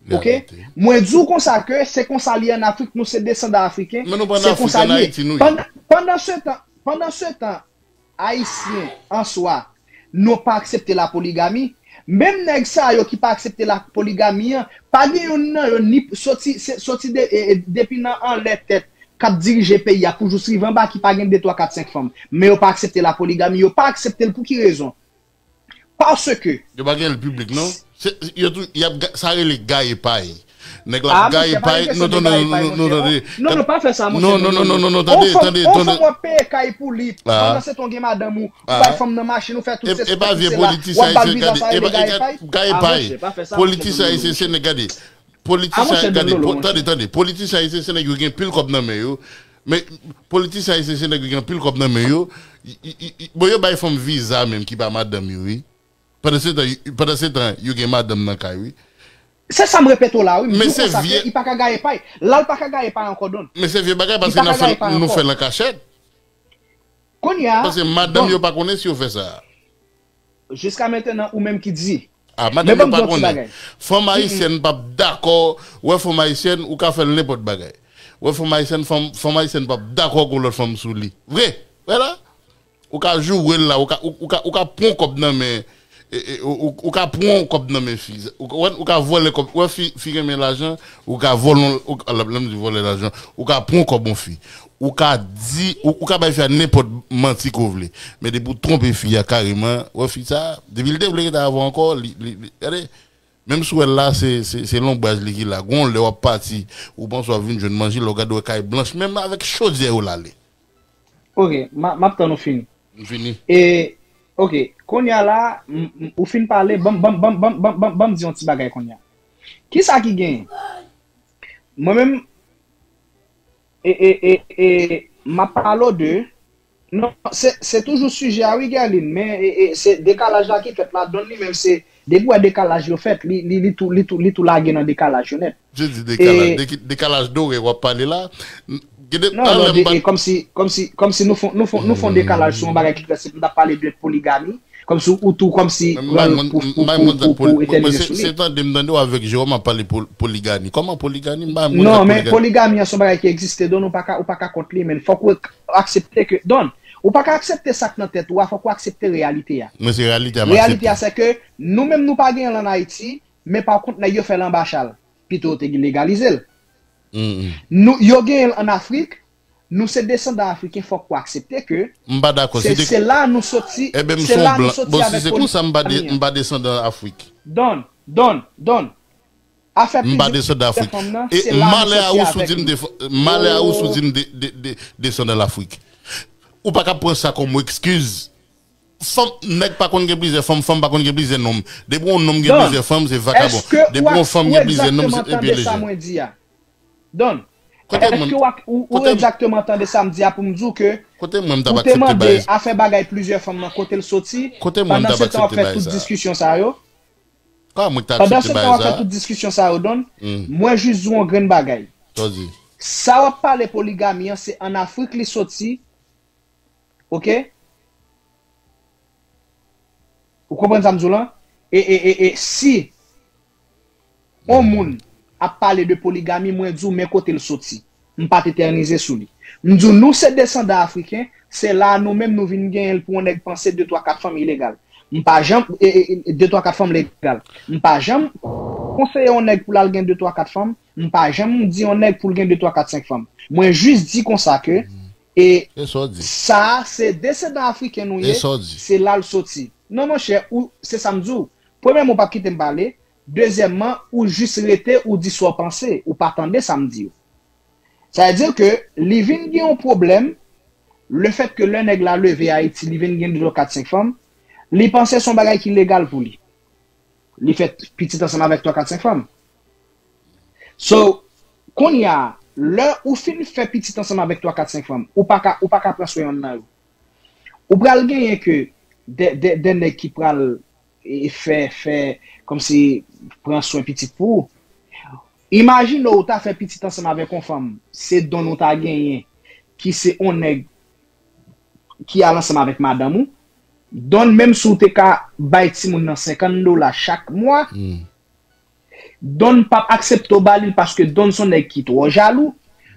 Ok? Mwen di w konsa ke se konsa li ye an Afrik, nou se desandan afriken, se konsa li ye. Pandan, pandan se tan, pandan se tan, Ayisyen an swa, nou pa aksepte la poligami. Menm nèg sa yo ki pa aksepte la poligami an, pa gen youn nan yo ni soti, se, soti de, e, e, depi nan anlè tèt k ap dirije peyi a pou jous rive anba ki pa gen de, twa, kat, senk fanm. Men yo pa aksepte la poligami, yo pa aksepte l pou ki rezon? Paske Yo pa gen l piblik, non. Se, yo tou, y ap ga- sa rele gaye pay. Nèg la ap gaye pay. Non, non, non, non, non, tande. Non, non, pa fè sa, monchè. Non, non, non, non, non, tande, tande, tande. On fanm w ap peye kay pou li. Pandan se tan w gen madanm ou, ou bay fanm nan machin, ou fè tout se, e pa vye politisyen ayisyen, gade, e pa, e pa gaye pay. Politisyen ayisyen, se nèg, gade. Politisyen, gade, tande, tande. Politisyen ayisyen, se nèg yo gen pil kòb nan men yo. Men politisyen ayisyen, se nèg yo gen anpil kòb nan men yo. Bon, yo bay fanm viza menm ki pa madanm yo, wi. Pandan se tan, pandan se tan, yo gen madanm nan kay, wi. Se sa m repete w la, wi. M di w konsa ke li pa ka gaye pay. La, l pa ka gaye pay ankò, Don. Men se vye bagay, paske nou fè l an kachèt. Kounye a, paske madanm yo pa konnen si yo fè sa. Jiska mentenan, ou menm ki di. A, madanm yo pa konnen. Fanm ayisyèn p ap dakò. Wè fanm ayisyèn, ou ka fè l nenpòt bagay. Wè fanm ayisyèn, fanm, fanm ayisyèn p ap dakò gon lòt fanm sou li. Vre. Wè la. Ou ka joure l la, ou ka, ou, ou ka, ou ka pran kòb nan men, e, e, ou, ou, ou ka pran kòb nan men fi. Ou, ou, ou ka vòlè kòb. Wè fi, fi renmen lajan, ou ka vòlè, ou, lè m di vòlè lajan, ou ka pran kòb yon fi. Ou ka di, ou, ou ka bay fi a nenpòt manti ke w vle. Men depi w twonpe fi a kareman, wè fi sa, depi l te vle rete avè w ankò, li, li, li, gade, menm si w wè l la, se, se, se lonbraj li ki la. Gon lè w ap pati, ou panse w ap vin jwenn manje, lè w gade w wè kay blanch, menm avèk chodyè yo l ale. Ok, m a, m ap tann ou fini. M fini. E, ok, kounye a la, m, m, ou fin pale, ban m, ban m, ban m di yon ti bagay kounye a. Kisa ki genyen? Mwen menm, e, e, e, e, m ap pale w de, non, se, se toujou sijè a, wi, Guerline, men, e, e, se dekalaj la ki fèt la, Don li menm, se, depi w wè dekalaj yo fèt, li, li, li tou, li tou, li tou lage nan dekalaj yo nèt. Je di dekalaj, deki-, dekalaj dore w ap pale la. N-, gede, Non, non, de, e, kòmsi, kòmsi, kòmsi nou fon, nou fon, nou fon dekalaj sou yon bagay ki fèt, se pou n t ap pale de poligami, kòmsi ou tou, kòmsi pran l pou, pou, pou, pou, pou etènize sou li. Se tande m tande w avèk Jewòm ap pale pol-, poligami. Kòman poligami? M pa konn sa k poligami. Non, men poligami an se yon bagay ki egziste, Don, ou pa ka, ou pa ka kont li, men fòk ou aksepte ke, Don, ou pa ka aksepte sa k nan tèt ou a, fòk ou aksepte reyalite a. Men se reyalite a m aksepte. Reyalite a, se ke nou menm nou pa genyen l ann Ayiti, men pa kont nèg yo fè l anba chal. Pito yo te legalize l. Nou, yo genyen l ann Afrik, nou se desandan afriken, fòk ou aksepte ke M pa dakò. Se, se la nou soti, se la nou soti avèk poligami an. Bon, si se konsa, m pa de-, m pa desandan Afrik. Don, Don, Don. Afè plizyè fanm nan, se la misye fè avèk li. Malè a ou si w di m desandan Lafrik. Ou pa ka pran sa kòm yon ekskiz. Fanm, nèg pa konn gen plizyè fanm, fanm pa konn gen plizyè nonm. Depi yon nonm gen plizyè fanm, se vakabon. Depi yon fanm gen plizyè nonm, se enbelenjen. Don, èske w, ou, ou egzakteman tande sa m di a pou m di w ke ou te mande afè bagay plizyè fanm nan kote l soti, pandan se tan w ap fè tout diskisyon sa yo? Pandan se tan w ap fè tout diskisyon sa yo, Don, mwen jis di w yon grenn bagay. Sa w ap pale poligami an, se ann Afrik li soti, oke? Ou konprann sa m di w lan? E, e, e, e si yon moun ap pale de poligami, mwen di w men kote l soti. M pa t etènize sou li. M di w nou se desandan afriken, se la a nou menm nou vin genyen l pou yon nèg panse de twa kat fanm ilegal. M pa janm, e, e, e, de twa kat fanm legal. M pa janm konseye yon nèg pou l al gen de twa kat fanm. M pa janm di yon nèg pou l gen de twa kat senk fanm. Mwen jis di konsa ke E sa a, se desandan afriken nou ye, se la l soti. Non, monchè, ou, se sa m di w. Premyèman, ou p ap kite m pale. Dezyèmman, ou jis rete, ou di sa w panse. Ou pa tande sa m di yo. Sa vle di ke li vin gen yon pwoblèm, lefètke lè nèg la leve Ayiti, li vin gen de, twa, kat, senk fanm, li panse se yon bagay ki legal pou li. Li fè pitit ansanm avèk twa, kat, senk fanm. So, kounye a, lè ou fin fè pitit ansanm avèk twa, kat, senk fanm, ou pa ka, ou pa ka pran swen yonn nan yo. Ou pral genyen ke de, de, de nèg ki pral, e, fè, fè, kòmsi pran swen pitit pou ou. Imajine w ta fè pitit ansanm avèk yon fanm, se don ou ta genyen, ki se yon nèg ki al ansanm avèk madanm ou. Don, menm si w te ka bay timoun nan senkant dola chak mwa, Don p ap aksepte w ba li l paske Don se yon nèg ki twò jalou.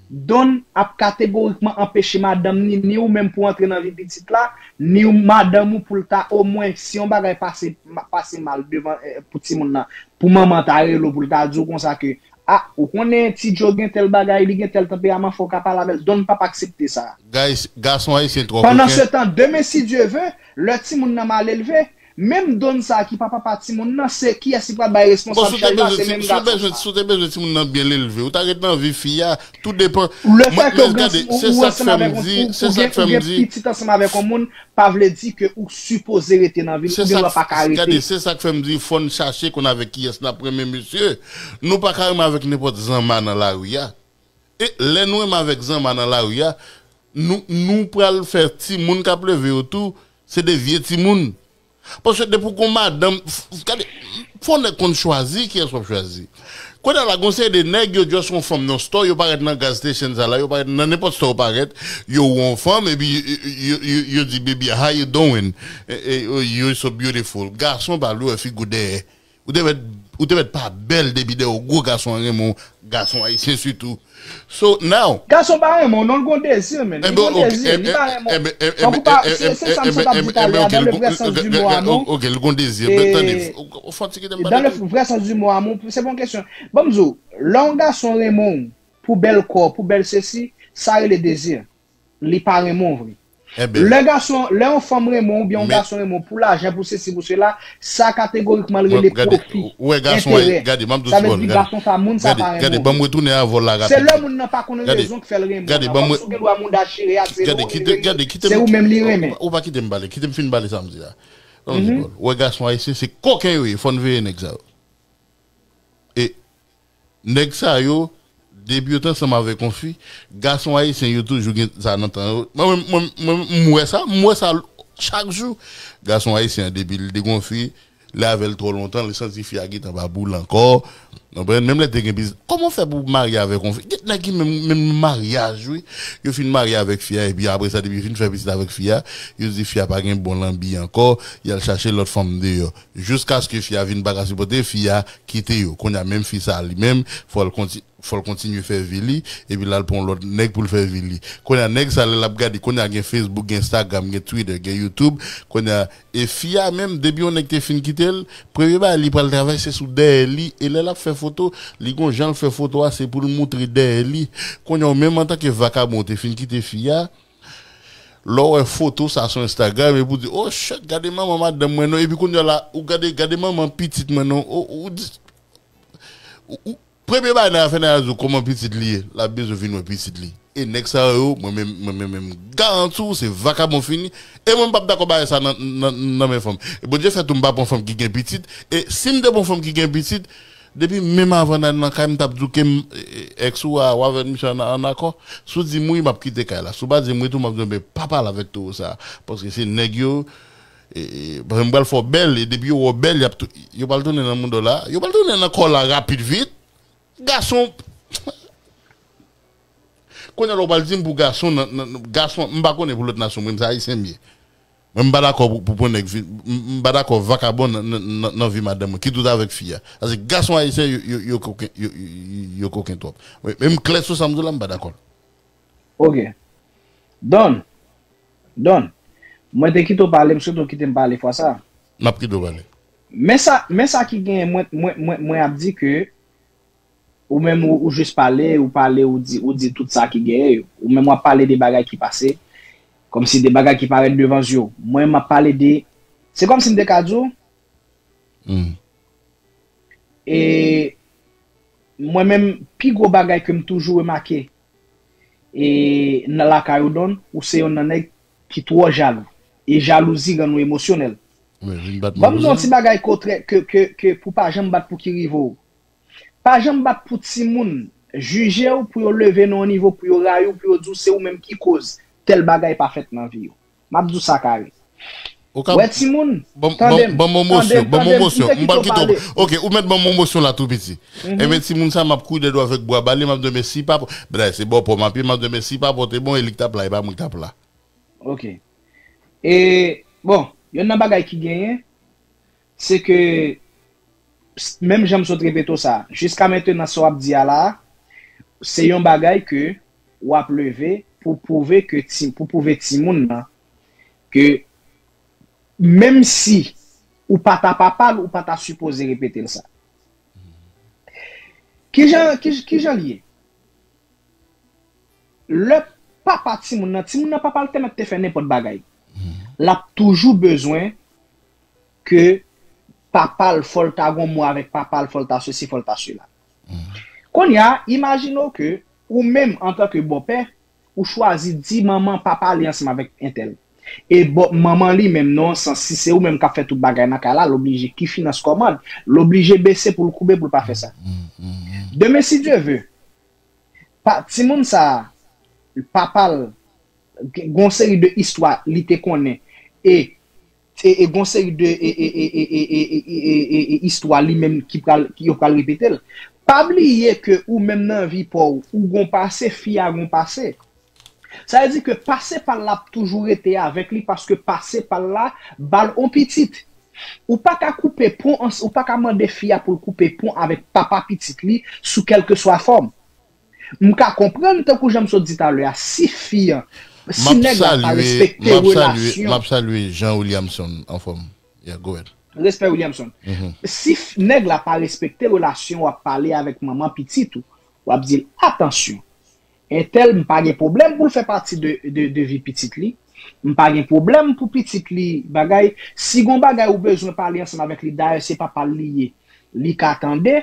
Don ap kategorikman anpeche madanm ni, ni ou menm pou antre nan vi pitit la, ni madanm ou pou l ta omwen, si yon bagay pase, pase mal devan, eh, pou timoun nan, pou manman ta rele w pou l ta di w konsa ke, a, ou konnen Ti Djo gen tèl bagay, li gen tèl tanperaman, fò w ka pale avè l. Don p ap aksepte sa. Guys, gason ayisyen twò koken. Pandan se tan, demen, si Dye ve, lè timoun nan mal elve, menm Don sa a ki pa papa timoun nan, se kiyès ki pral bay responsab chay la? Se menm gason sa a. Si w te bezwen timoun nan byen elve, ou ta ret nan vi fi a, tou depan. Lefètke ou gen, ou, ou ansanm avèk yon, ou, ou gen, ou gen pitit ansanm avèk yon moun, pa vle di ke ou sipoze rete nan vi l, ou gen dwa pa ka rete. Gade, se sa k fè m di, fò n chache konn avèk kiyès n ap renmen, mesye. Nou pa ka renmen avèk nenpòt zanma nan lari a. E lè nou renmen avèk zanma nan lari a, nou, nou pral fè timoun k ap leve yo tou, se de vye timoun. Paske depi w gon madanm, f-, f-, gade, fò nèg konn chwazi kiyès w ap chwazi. Kounye a la, gon seri de nèg, yo just wè yon fanm nan store, yo parèt nan gas station sa la, yo parèt nan nenpòt store, yo parèt, yo wè yon fanm, epi yo, yo, yo, yo, yo di, "Baby, how you doing?" E, e, "Oh, you're so beautiful." Gason pa vle wè figi w dèyè. Ou te mèt, ou te mèt pa bèl depi dèyè w gwo gason an renmen w, gason ayisyen sitou. So, now. Gason pa renmen w, non, l gon dezi, men. Li gon dezi, li pa renmen w. Fòk ou pa, se, se sa m sot ap di talè a, dans le vrai sens du mot, amour. Ok, l gon dezi. Tande, fò ti kite m pale. Dans le vrai sens du mot, amour, se pa yon kesyon. Ban m di w, lè yon gason renmen w, pou bèl kò, pou bèl sesi, sa rele dezi. Li pa renmen w vre. Lè gason, lè yon fanm renmen w oubyen yon gason renmen w pou lajan, pou sesi, pou sela, sa kategorikman l rele pwofi, enterè. Sa vle di gason sa, moun sa pa renmen w. Gade, ban m retounen avè w la rapid. Se lè moun nan pa konn rezon k fè l renmen w la. Paske ou gen dwa moun da chire a, se ou li renmen. Se ou menm li renmen. Ou pa kite m pale, kite m fin pale sa m di la. Ou wè gason ayisyen, se koken yo ye, fò n veye nèg sa yo. E nèg sa yo, depi yo t ansanm avèk yon fi, gason ayisyen yo toujou gen sa nan tan yo. Mwen, mwen, mwen, mwen, m wè sa, m wè sa chak jou. Gason ayisyen an, depi l te gen yon fi, li avè l twò lontan, li santi fi a gentan pa pou l ankò. Konprann? Menm lè te gen biznis, kòman w fè pou w marye avèk yon fi? Gen nèg ki menm, menm maryaj, wi. Yo fin marye avèk fi a, epi apre sa, depi yo fin fè pitit avèk fi a, yo di fi a pa gen bon lanbi ankò, y al chache lòt fanm deyò. Jiskaske fi a vin pa ka sipòte, fi a kite yo. Kounye a, menm fi sa a li menm, fò l konti-, fò l kontinye fè vi li, epi l al pran yon lòt nèg pou l fè vi li. Kounye a, nèg sa, lè l ap gade, kounye a gen Facebook, gen Instagram, gen Twitter, gen YouTube. Kounye a, e fi a menm, depi yon nèg te fin kite l, premye bagay li pral travay, se sou dèyè li. E lè l ap fè foto, li gon jan l fè foto a, se pou l moutre dèyè li. Kounye a, ou menm antanke vakabon, ou te fin kite fi a, lè w wè foto sa sou Instagram, epi w di, "Oh, shit, gade manman madanm mwen non." Epi kounye a la, ou gade, "Gade manman pitit mwen non." Ou, ou di, Ou, ou, premye bagay nèg la fè, nèg la di w kòman pitit li ye, l ap bezwen vin wè pitit li. E nèg sa yo, mwen menm, mwen menm, menm garanti w, se vakabon fini. E mwen, m p ap dakò bagay sa nan, nan, nan men fanm. E Bondye fè tou, m pa pran fanm ki gen pitit. E si m te pran fanm ki gen pitit, depi menm avan n al nan kay, m t ap di w ke m, e, e, ex ou a, ou avè misye an, an akò. Si w di m wi, m ap kite kay la. Si w pa di m wi tou, m ap di w, "Ben, pa pale avèk towo sa a." Paske se nèg yo, e, e, paske m pral fè w bèl, e depi yo wè w bèl, y ap tou, yo pral tounen nan mouda w la. Yo pral tounen nan kò w la rapid vit. Gason. Kounye a la, w pral di m pou gason, nan, nan, nan, gason, m pa konnen pou lòt nasyon, mwen, se ayisyen m ye. Mwen, m pa dakò pou, pou, pou nèg vin, m, m pa dakò vakabon nan, nan, nan, nan vi madanm mwen, ki tout avèk fi a. Paske gason ayisyen, yo, yo, yo koken, yo, yo, yo, yo koken twòp. Wi, men m klè sou sa m di w la, m pa dakò. Ok. Don, Don, mwen te kite w pale, m swete w kite m pale fwa sa. M ap kite w pale. Men sa, men sa ki genyen, mwen, mwen, mwen, mwen ap di ke ou menm ou, ou jis pale, ou pale, ou di, ou di tout sa ki genyen yo. Ou menm w ap pale de bagay ki pase, kòmsi de bagay ki parèt devan zye w. Mwen, m ap pale de, se kòmsi m te ka di w, Hmm. E mwen menm, pi gwo bagay ke m toujou remake, e nan lakay ou Don, ou se yonn nan nèg ki twò jalou. E jalouzi rann ou emosyonèl. Ban m di w yon ti bagay ke w trè, ke, ke, ke pou pa janm bat pou ki rive w. Pa janm bat pou timoun jije w, pou yo leve nan yon nivo, pou yo rayi w, pou yo di w se ou menm ki koz tèl bagay pa fèt nan vi w. M ap di w sa kare. Ou ka Wè timoun, ban, ban, tande m, ban m yon mosyon, tande m, ban m yon tande m, m mosyon, te m kite pral w kite w pale. Ok, ou mèt ban m yon mosyon la tou piti. Mhm. Enben, timoun sa, m ap kouri dèyè w avèk bwa bale, m ap di w, men si pa, bra se bò pò m ap ye, m ap di w, men si pa pote bon, e li k t ap la, e pa mwen k t ap la. Ok. E, bon, yonn nan bagay ki genyen, se ke, menm jan m sot repete w sa, jiska mentenan sa w ap di a la, se yon bagay ke w ap leve pou pwouve ke ti, pou pwouve timoun nan ke menm si ou pa ta papa l, ou pa ta sipoze repete l sa. Kijan, ki, kijan l ye? Lè papa timoun nan, timoun nan papa l te mèt te fè nenpòt bagay. L ap toujou bezwen ke papa l, fò l ta gon mo avèk papa l, fò l ta sesi, fò l ta sela. Kounye a, imajine w ke ou menm antanke bòpè, ou chwazi di manman pa pale ansanm avèk entèl. E bò, manman li menm nan yon sans, si se ou menm k ap fè tout bagay nan kay la, l oblije ki finans kòmand, l oblije bese pou l koube pou l pa fè sa. Demen si Dye ve, pa, timoun sa a, papa l, gen yon seri de istwa li te konnen, e, e, e gen yon seri de e, e, e, e, e, e, e, e, e, e, istwa li menm ki pral, ki yo pral repete l. Pa bliye ke ou menm nan vi pa w, ou gon pase, fi a gon pase. Sa vle di ke pase pa l la ap toujou rete avèk li paske pase pa l la ba l on pitit. Ou pa ka koupe pon, ou pa ka mande fi a pou l koupe pon avèk papa pitit li sou kèlkeswa fòm. M ka konprann, tankou jan m sot di talè a, si fi an, si nèg la pa respekte relasyon. M ap salye Jean Williamson, anfòm. Yeah, go ahead. Respè Williamson. Si nèg la pa respekte relasyon w, ap pale avèk manman pitit ou, w ap di l, atansyon, entèl, m pa gen pwoblèm pou l fè pati de, de, de vi pitit li. M pa gen pwoblèm pou pitit li bagay. Si gon bagay ou bezwen pale ansanm avèk li, dayè se papa l li ye. Li ka tande,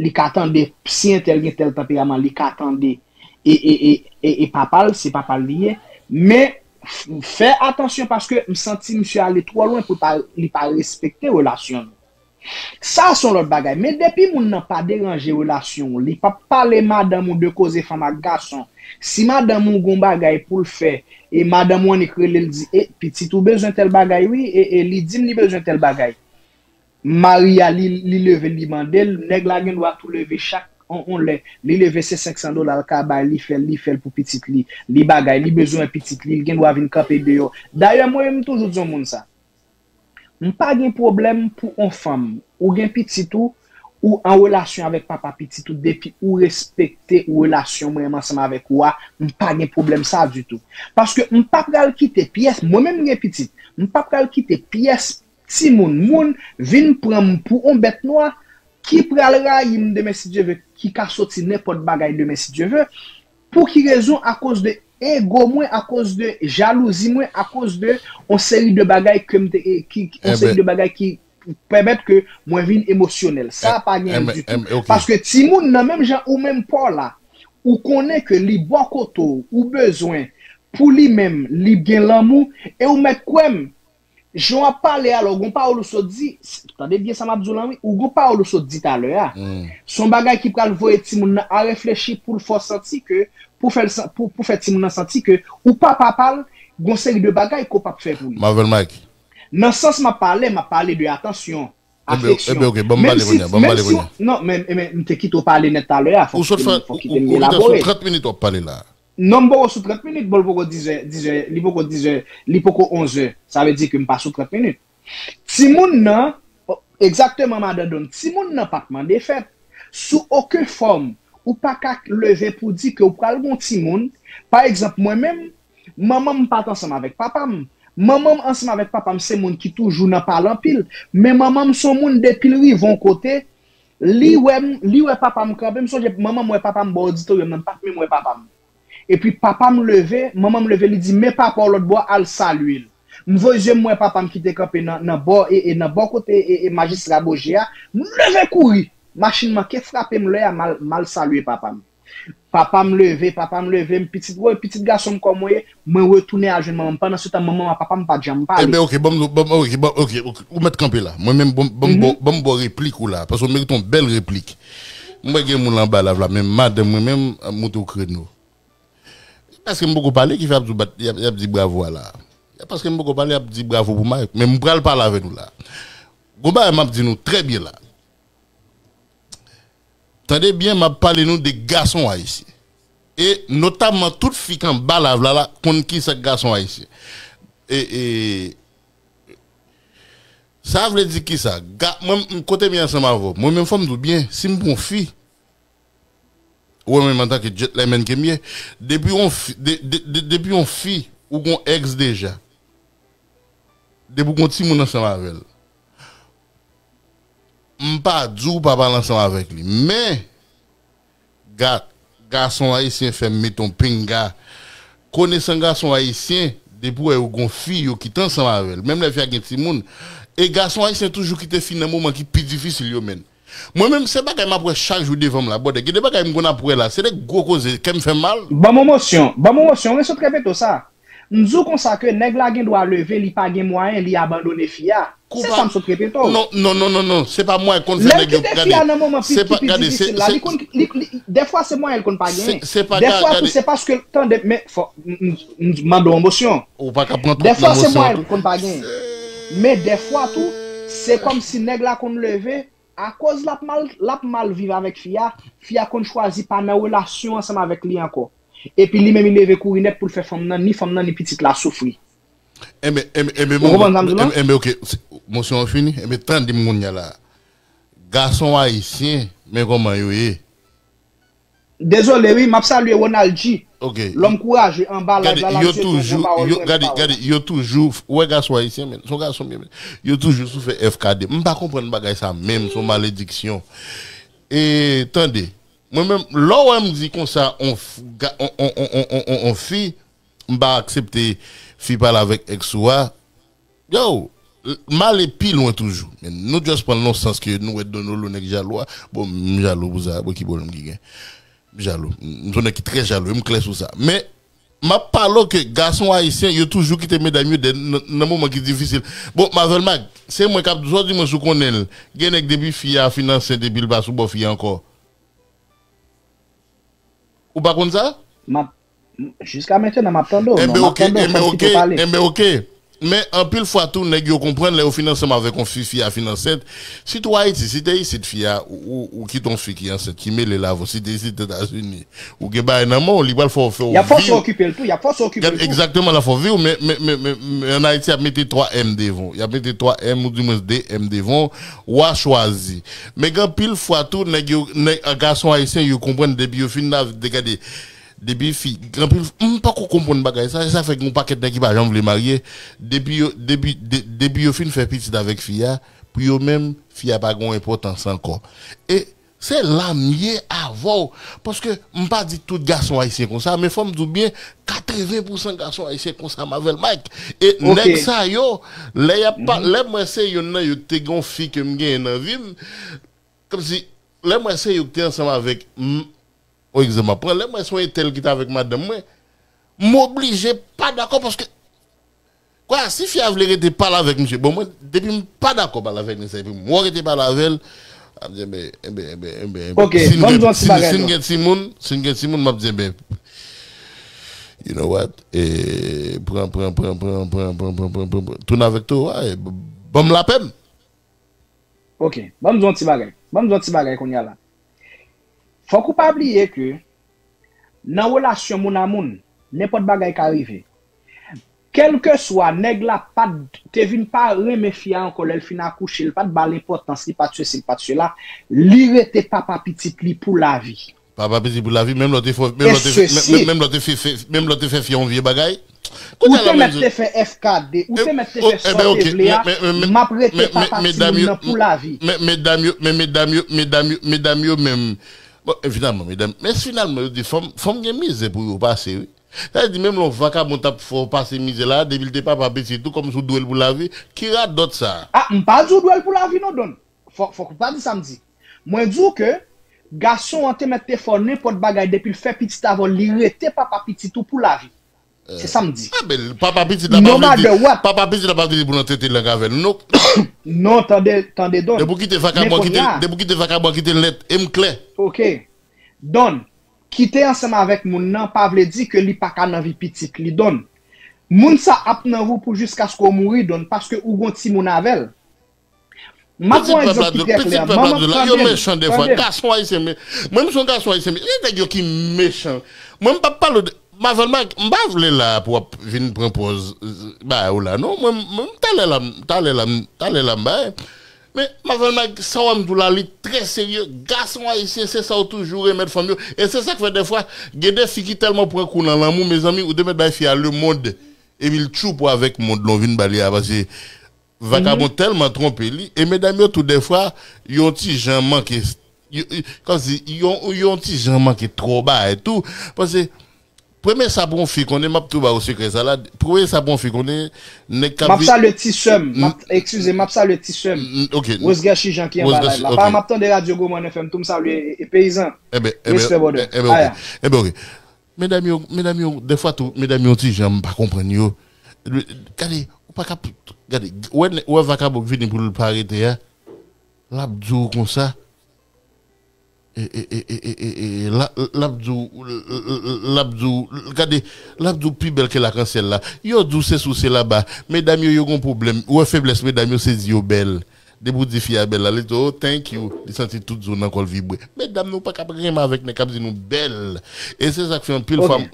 li ka tande, si entèl gen tèl tanperaman, li ka tande e, e, e, e, e papa l, se papa l li ye. Men, f- fè atansyon paske m santi misye ale twò lwen pou l pa, li pa respekte relasyon nou. Sa se yon lòt bagay. Men depi moun nan pa deranje relasyon w, li p ap pale madanm ou de koze fanm ak gason. Si madanm ou gon bagay pou l fè, e madanm ou annik rele l di, e, pitit ou bezwen tèl bagay wi, e, e li di m li bezwen tèl bagay. Mari a, li, li leve, li mande l, nèg la gen dwa tou leve chak on, on lè. Li leve se senk san dola l ka bay, li fè l, li fè l pou pitit li, li bagay, li bezwen pitit li, li gen dwa vin kanpe deyò. Dayè, mwen menm, m toujou di yon moun sa. M pa gen pwoblèm pou on fanm, ou gen pitit ou, ou an relasyon avèk papa pitit ou, depi ou respekte relasyon mwen menm ansanm avèk ou a, m pa gen pwoblèm sa ditou. Paske m pa pral kite pyès, mwen menm m gen pitit, m pa pral kite pyès timoun, moun, vin pran m pou on bèt nwa ki pral rayi m demen si Dye ve, ki ka soti nenpòt bagay demen si Dye ve. Pou ki rezon? Akoz de ego mwen, akoz de jalouzi mwen, akoz de on seri de bagay ke m te, ki, on seri de bagay ki, pèmèt ke mwen vin emosyonèl. Sa pa gen anyen ditou. Paske timoun nan, menm jan ou menm pa w la, ou konnen ke li bò kote w, ou bezwen pou li menm, li gen lanmou, e ou mèt kwè m, jan w ap pale a la, ou gon pawòl ou sot di, tande byen sa m ap di w lan wi, ou gon pawòl ou sot di talè a. Se yon bagay ki pral voye timoun nan a reflechi pou l fè w santi ke, pou fè l san- pou, pou fè timoun nan santi ke ou pa papa l, gon seri de bagay ke w p ap fè pou li. Marvel Mike. Nan sans m ap pale, m ap pale de atansyon, afeksyon. Ebyen, ok, ban m pale kounye a, ban m pale kounye a. Non, men, men m te kite w pale nèt talè a, fòk ou kite m, fòk ou kite m elabore. Ou sot trant minit w ap pale la. Non, m poko sou trant minit, bon, l poko dizè, dizè, li poko dizè, li poko onzè. Sa vle di ke m pa sou trant minit. Timoun nan, egzakteman, madan Don, timoun nan pa t mande fèt. Sou okenn fòm, ou pa ka leve pou di ke ou pral gon timoun. Pa egzanp, mwen menm, manman m pa t ansanm avèk papa m. Manman m ansanm avèk papa m se moun ki toujou nan pale anpil. Men manman m se yon moun depi l rive yon kote, li wè m, li wè papa m kanpe. M sonje manman m wè papa m bò oditoryòm nan, m pa t menm wè papa m. Epi papa m leve, manman m leve, li di, "Men papa w lòt bò, al salye l." M voye zye m wè papa m ki te kanpe nan, nan bò, e, e nan bò kote e, e majistra Boje a. M leve kouri. Machin manke frape m lè a, m al, m al salye papa m. Papa m leve, papa m leve m, pitit, woy, pitit gason m kòm mwen ye, mwen retounen al jwenn manman m. Pandan se tan, manman m ak papa m pa t janm pale. Ebyen, ok, ban m, ban m, ok, ban, ok, ok, ou mèt kanpe la. Mwen menm, ban m, ban m ba w, ban m ba w replik ou la, paske w merite yon bèl replik. M wè gen moun anba live la, men madanm mwen menm ap moute w kreno. Paske m poko pale ki fè y ap di w bat, y ap, y ap di bravo a la. Paske m poko pale, y ap di bravo pou Mike. Men m pral pale avè nou la. Gon bagay m ap di nou trè byen la. Tande byen, m ap pale nou de gason ayisyen. E notamman tout fi k anba live la, la konn kisa k gason ayisyen. E, e, sa vle di kisa? Ga, mwen, m, kote m ye ansanm avè w? Mwen menm, fò m di w byen, si m pran yon fi, ou wè menm antanke gentleman ke m ye, depi yon fi, de, de, de, depi yon fi, ou gon ex deja. Depi w gon timoun ansanm avè l. M pa di w pa pale ansanm avèk li, men ga, gason ayisyen fè m mete yon pinga. Konesan gason ayisyen, depi w wè yo gon fi, yo kite ansanm avè l. Menm lè fi a gen timoun, e gason ayisyen toujou kite fi nan moman ki pi difisil yo, menn. Mwen menm, se bagay m ap wè chak jou devan m la, brother. Gen de bagay m konn ap wè la, se de gwo koze, kè m fè m mal. Ban m emosyon, ban m emosyon, wi, sot repete w sa. M di w konsa ke nèg la gen dwa leve, li pa gen mwayen, li abandone fi a. Se sa m sot repete w. Non, non, non, non, non, se pa mwayen k konn fè nèg yo, gade, se pa, gade, se, se, dèfwa se mwayen l konn pa genyen. Dèfwa tou, se paske, tande, men, fò, m, m, m, m mande w emosyon. Ou pa ka pran twòp nan emosyon. Dèfwa se mwayen l konn pa genyen. Men dèfwa tou, se kòmsi nèg la konn leve, akoz l ap mal, l ap mal viv avèk fi a, fi a konn chwazi pa nan relasyon ansanm avèk li ankò. Epi li menm li leve kouri nèt pou l fè fanm nan, ni fanm nan, ni pitit la soufri. Enben, enben, enben, ou konprann sa m di w la? Enben, ok, emosyon an fini. Enben, tande m kounye a la. Gason ayisyen, men kòman yo ye. Dezole wi, m ap salye Ronald G. Ok. Lòm kouraje anba live la, l ap swete w bon pawòl, vrèman pawòl. Gade, yo toujou, w wè gason ayisyen, men, se yon gason byen, men. Yo toujou sou fè F K D. M pa konprann bagay sa menm, se yon malediksyon. E, tande, mwen menm, lè w wè m di konsa, on, on, on fi, m pa aksepte fi pale avèk ex ou a, yo, m ale pi lwen toujou. Men nou just pran l nan sans ke nou wè Donolo nèg jalou a. Bon, m jalou pou sa, bon, ki pwoblèm ki gen? M jalou. M, m se yon nèg ki trè jalou, e m klè sou sa. Men, m ap pale w ke gason ayisyen, yo toujou kite medam yo dèyè nan, nan moman ki difisil. Bon, Marvel Mag, se mwen k ap di sa, di mwen si w konnen l. Gen nèg depi fi a fin ansent epi l pa sou bò fi a ankò. Ou pa konn sa? M ap, jiska mentnan, m ap tande w. Non, m ap tande w, fò m kite w pale. Enben, ok. Men, anpil fwa tou, nèg yo konprann lè yo fin ansanm avèk yon fi, fi a fin ansent. Sitou Ayiti, si te isit fi a, ou, ou, ou kite yon fi ki ansent, ki mele l avè w, si te isit Etazini, ou gen bagay nan men w, li pral fè w, fè w viv. Y ap fòse w okipe l tou, y ap fòse w okipe l tou. Egzakteman, l ap fè w viv, men, men, men, men, men ann Ayiti, y ap mete twa M devan w. Y ap mete twa M, ou di mwens de M devan w, w a chwazi. Men gen anpil fwa tou, nèg yo, nèg, gason ayisyen, yo konprann depi yo fin la, de gade, depi fi, anpil, m poko konprann bagay sa, e sa fè gen yon pakèt nèg ki pa janm vle marye, depi yo, depi, de, depi yo fin fè pitit avèk fi a, pou yo menm, fi a pa gen yon enpòtans ankò. E Se la m ye avè w. Paske m pa di tout gason ayisyen konsa, men fò m di w byen, katreven pousan gason ayisyen konsa, Marvel Mike. E nèg sa yo, lè y ap pa, lè m wè se youn nan yo te gen yon fi ke m genyen nan vi m, kòmsi, lè m wè se yo ki te ansanm avèk m, yon egzanp m ap pran, lè m wè se yon entèl ki te avèk madanm mwen, m oblije pa dakò paske Kwa, si fi a vle rete pale avèk misye, bon, mwen, depi m pa dakò pale avèk nèg sa, epi m wè w rete pale avè l, m ap di, enben, enben, enben, enben, enben. Ok, si n ban m gen, di yon ti si, bagay, si n non. Gen timoun, si n gen timoun, m ap di, enben, you know what, e, pran, pran, pran, pran, pran, pran, pran, pran, pran, pran, tounen avèk towo a, e, ban m lapè m. Ok, ban m di yon ti bagay. Ban m di yon ti bagay kounye a la. Fòk ou pa bliye ke nan relasyon moun a moun, nenpòt bagay ka rive. Kèlkeswa nèg la pa t te vin pa renmen fi a ankò lè l fin akouche, l pa t ba l enpòtans, li pa t sesi, li pa t sela, li rete papa pitit li pou lavi. Papa pitit pou lavi, menm lè w te fè, menm lè w te fè, menm lè w te fè, menm lè w te fè fi a yon vye bagay. Ou te mèt te fè F K D, ou te mèt te fè sa w te vle a, m ap rete papa timoun nan pou lavi. Men medam yo, men medam yo, medam yo, medam yo menm. Bon, evidaman, medam, men finalman, yo di fanm, fanm gen mizè pou yo pase, wi. Sa vle di, menm lè yon vakabon t ap fè w pase mizè la, depi l te papa pitit ou, kòmsi w dwe l pou lavi, ki radòt sa a? A, m pa di w dwe l pou lavi non, Don. Fò, fòk ou pa di sa m di. Mwen di w ke gason an te mèt te fè w nenpòt bagay depi l fè pitit avè w, li rete papa pitit ou pou lavi. Se sa m di. Enben, papa pitit la pa vle di, papa pitit la pa vle di pou l antrete lang avè l, non. Non, tande, tande, Don. Depi w kite vakabon an kite l, depi w kite vakabon an kite l nèt, e m klè. Ok. Don, kite ansanm avèk moun nan pa vle di ke li pa ka nan vi pitit li, Don. Moun sa ap nan vi w pou jiskaske w mouri, Don, paske ou gon timoun avè l. M ap ba w yon egzanp ki trè klè. Manman, tande, tande. Yo mechan defwa. Gason ayisyen, men, mwen, m se yon gason ayisyen, men, gen nèg yo ki mechan. Mwen, m p ap pale w de, Marvel Mike, m pa vle la pou w ap vin pran pòz, bagay ou la, non. Mwen, mwen, talè la, talè la, talè la, m bay. Men, Marvel Mike, sa w ap di w la, li trè serye. Gason ayisyen, se sa yo toujou remèt fanm yo. E se sa k fè, defwa, gen de fi ki tèlman pran kou nan lanmou, mezanmi, ou te mèt bay fi a lemonn, epi l tchoup ou avèk monn lan w vin ba li a, paske Vakabon tèlman twonpe li. E medam yo tou dèfwa, yo yon ti jan manke, yo, yo, kòmsi, yo, yo yon ti jan manke twò bagay tou. Paske, premye sa pou yon fi konnen, m ap tou ba w sekrè sa la, premye sa pou yon fi konnen, nèg k ap vin. M ap salye ti sè m, m ap, eskize, m ap salye ti sè m. M, ok. Rose Guerchijan ki anba live la. Pa m ap tande Radyo Gomòn F M tou, m salye, e, e, Peyizan. Enben, enben, respè, brother. Enben, ok. Enben, ok. Medam yo, medam yo, dèfwa tou, medam yo yon ti jan m pa konprann yo. Gade, ou pa ka, gade, ou wè, ou wè vakabon k vini pou l pa rete a, l ap di w konsa, e, e, e, l ap, l ap di w, l ap di w, gade, l ap di w pi bèl ke lakansyèl la. Yo di w se sou, se laba. Medam yo, yo gon pwoblèm. Ou wè feblès medam yo, se di yo bèl. Depi w di fi a bèl la, li di, oh, thank you. Li santi tout zo nan kò l vibre. Medam, nou pa ka renmen avèk nèg k ap di nou bèl. E se sa k fè anpil fwa m,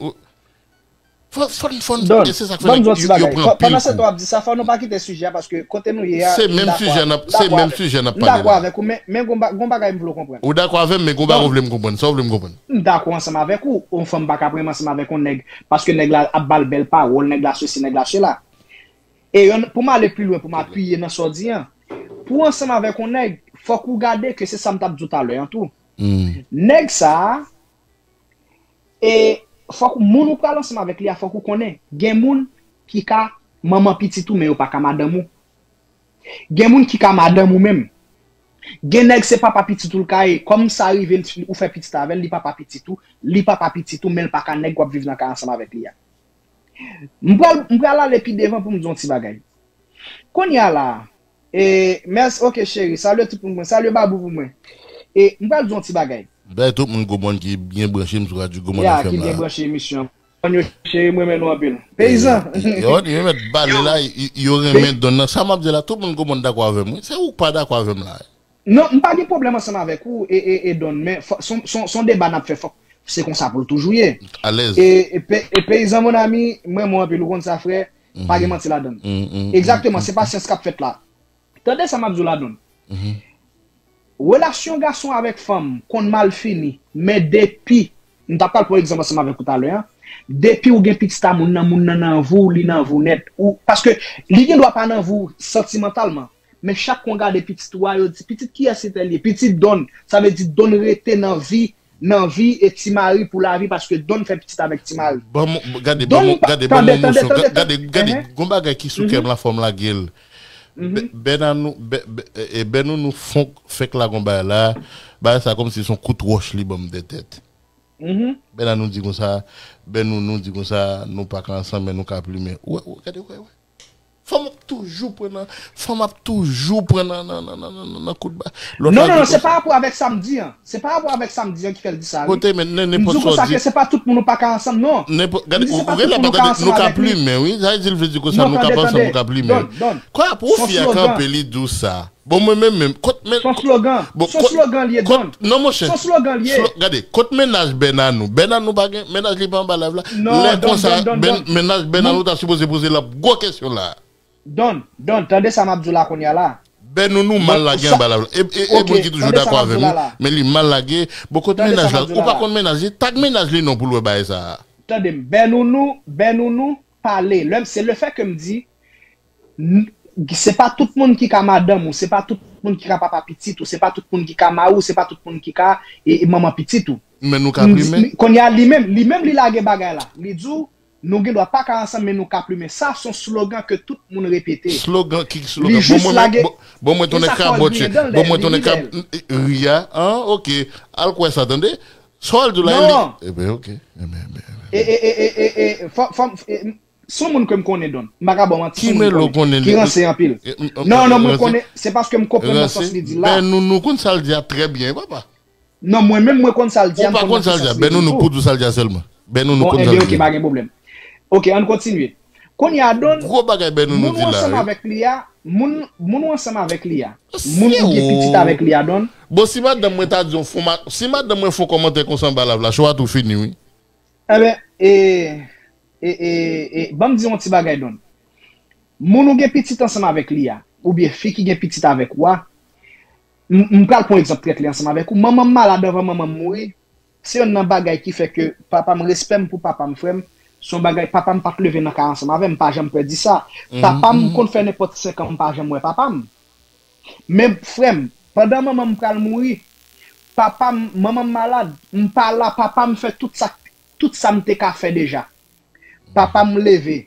fò, fò, fò, e se sa k fè nèg yo, yo pran anpil kou. Pandan se tan w ap di sa, fò nou pa kite sijè a, paske kote nou ye a, m dakò avè w. Se menm sijè n ap, se menm sijè n ap pale la. M dakò avèk ou, men, men gon ba-, gon bagay m vle w konprann. Ou dakò avè m, men gon bagay w vle m konprann. Sa w vle m konprann? M dakò ansanm avèk ou. Yon fanm pa ka renmen ansanm avèk yon nèg, paske nèg la ap ba l bèl pawòl, nèg la sesi, nèg la sela. E yon, pou m ale pi lwen, pou m apiye nan sa w di an, pou w ansanm avèk yon nèg, fòk ou gade ke se sa m t ap di w talè an tou. Nèg sa a, e fòk moun ou pral ansanm avèk li a, fòk ou konnen, gen moun ki ka manman pitit ou, men yo pa ka madanm ou. Gen moun ki ka madanm ou menm. Gen nèg se papa pitit ou l ka ye, kòm sa rive l, ou fè pitit avè l, li papa pitit ou, li papa pitit ou, men l pa ka nèg w ap viv nan kay ansanm avèk li a. M pral, m pral ale pi devan pou m di yon ti bagay. Kounye a la, e, mèsi, ok, cheri, salye tout moun pou mwen, salye Babou pou mwen. E, m pral di yon ti bagay. Bay tout moun gwo mòn ki byen branche m sou Radyo Gwo Mòn F M la. Ya, ki byen branche emisyon. Mòn yo cheri, m renmen nou anpil. Peyizan. Yo, yo mèt bale la, yo renmen donn nan. Sa m ap di la, tout moun gwo mòn dakò avè m, wi. Se ou k pa dakò avè m la. Non, m pa gen pwoblèm ansanm avèk ou, e, e, e Don, men fò, se yon, se yon, se yon deba n ap fè, fòk se konsa pou l toujou ye. Alèz. E, e, pe, e Peyizan, mon ami, m renmen w anpil, ou konn sa, frè, pa gen manti ladan l. Egzakteman, se pa syans k ap fèt la. Tande sa m ap di w la, Don. Relasyon gason avèk fanm konn mal fini, men depi, m t ap pral pran egzanp ansanm avèk ou talè a, depi ou gen pitit a moun nan, moun nan nan vi w, li nan vi w nèt. Ou, paske li gen dwa pa nan vi w santimantalman, Men chak kon gade pitit ou a, yo di, "Pitit kiyès li ye?" Pitit Don. Sa vle di Don rete nan vi, nan vi e Ti Mari pou lavi, paske Don fè pitit avèk Ti Mari. Ban m, gade, ban m, gade, ban m yon moso. Gade, gade, gon bagay ki sou kè m la, fò m lage l. Bè, Bènanou, bè, bè, e, Bènounou fon, fèk lage yon bagay la. Bagay sa kòmsi se yon kout wòch li ban m dèyè tèt. Bènanou di konsa, Bènounou di konsa, nou pa ka ansanm, men nou ka plimen. Ou wè, ou gade, wè, wè. Fanm ap toujou pran nan, fanm ap toujou pran nan, nan, nan, nan, nan, nan, nan kout ba. Non, non, non, se pa rapò avèk sa m di an. Se pa rapò avèk sa m di an ki fè l di sa, wi. Kote, men, nen-, m di w konsa ke se pa tout moun ou pa ka ansanm, non. Nenpòt, gade, ou, ou gen la pa tande, nou ka plimen, wi. Sa vle di, l vle di konsa, nou ka pa ansanm, nou ka plimen. Kwa, pou fi a kanpe, li di w sa. Bon, mwen menm, menm, kot, men, son slogan, bon, son slogan li ye, Don. Non, monchè. Son slogan li ye. Gade, kot mennaj Bènanou? Bènanou pa gen, mennaj li pa anba live la. Lè konsa, mennaj Bènanou ta sipoze poze l ap gwo kesyon la. Don, Don, tande sa m ap di w la kounye a la. Bènounou mal lage anba live la. E, e, e moun ki toujou dakò avè m, wi. Men li mal lage. Bon, kot mennaj la? Ou pa konn mennaj li? Tag mennaj li non pou l wè bagay sa a. Tande m, Bènounou, Bènounou pale. Lè m, se le fè ke m di, se pa tout moun ki ka madanm ou, se pa tout moun ki ka papa pitit ou, se pa tout moun ki ka mari w, se pa tout moun ki ka e, e manman pitit ou. Men nou ka plimen. Kounye a, li menm, li menm li lage bagay la. Li di w, nou gen dwa pa ka ansanm, men nou ka plimen. Sa se yon slogan ke tout moun repete. Slogan, ki slogan? Li jis lage. Bon, mwen tounen krabòt. Bon, mwen tounen krab, ri a. An, ok. Al kwè sa, tande. Sa w al di w la, li. Ebyen, ok. Ebyen, ebyen, ebyen. E, e, e, e, e, e, fò, fò, e, Se yon moun ke m konnen, Don. M pa ka ba w manti, se yon moun m konnen. Ki ranse anpil. Non, non, mwen konnen, se paske m konprann nan sans li di l la. Bènounou konn sa l di a trè byen, wi, papa. Non, mwen menm, mwen konn sa l di a, m konn nan ki sans li di l tou. Bènounou pou di w sa l di a sèlman. Bènounou konn sa l di a. Bon, enben, ok, pa gen pwoblèm. Ok, ann kontinye. Kounye a, Don, moun ou ansanm avèk li a, moun, moun ou ansanm avèk li a, moun ou gen pitit avèk li a, Don. Bon, si madanm mwen ta di yon fon, si madanm mwen fon kòmantè konsa anba live la, show a tou fini, wi. Enben, e, E, e, e, ban m di w yon ti bagay, Don. Moun ou gen pitit ansanm avèk li a, oubyen fi ki gen pitit avèk ou a, m, m pral pran egzanp trèt li ansanm avèk ou. Manman m malad anvan manman m mouri. Se yonn nan bagay ki fè ke papa m, respè m pou papa m, frè m, se yon bagay, papa m pa t leve nan kay ansanm avè m, m pa janm pè di sa. Papa m konn fè nenpòt senk an, m pa janm wè papa m. Men, frè m, pandan manman m pral mouri, papa m, manman m malad, m pa la, papa m fè tout sa, tout sa m te ka fè deja. Papa m leve,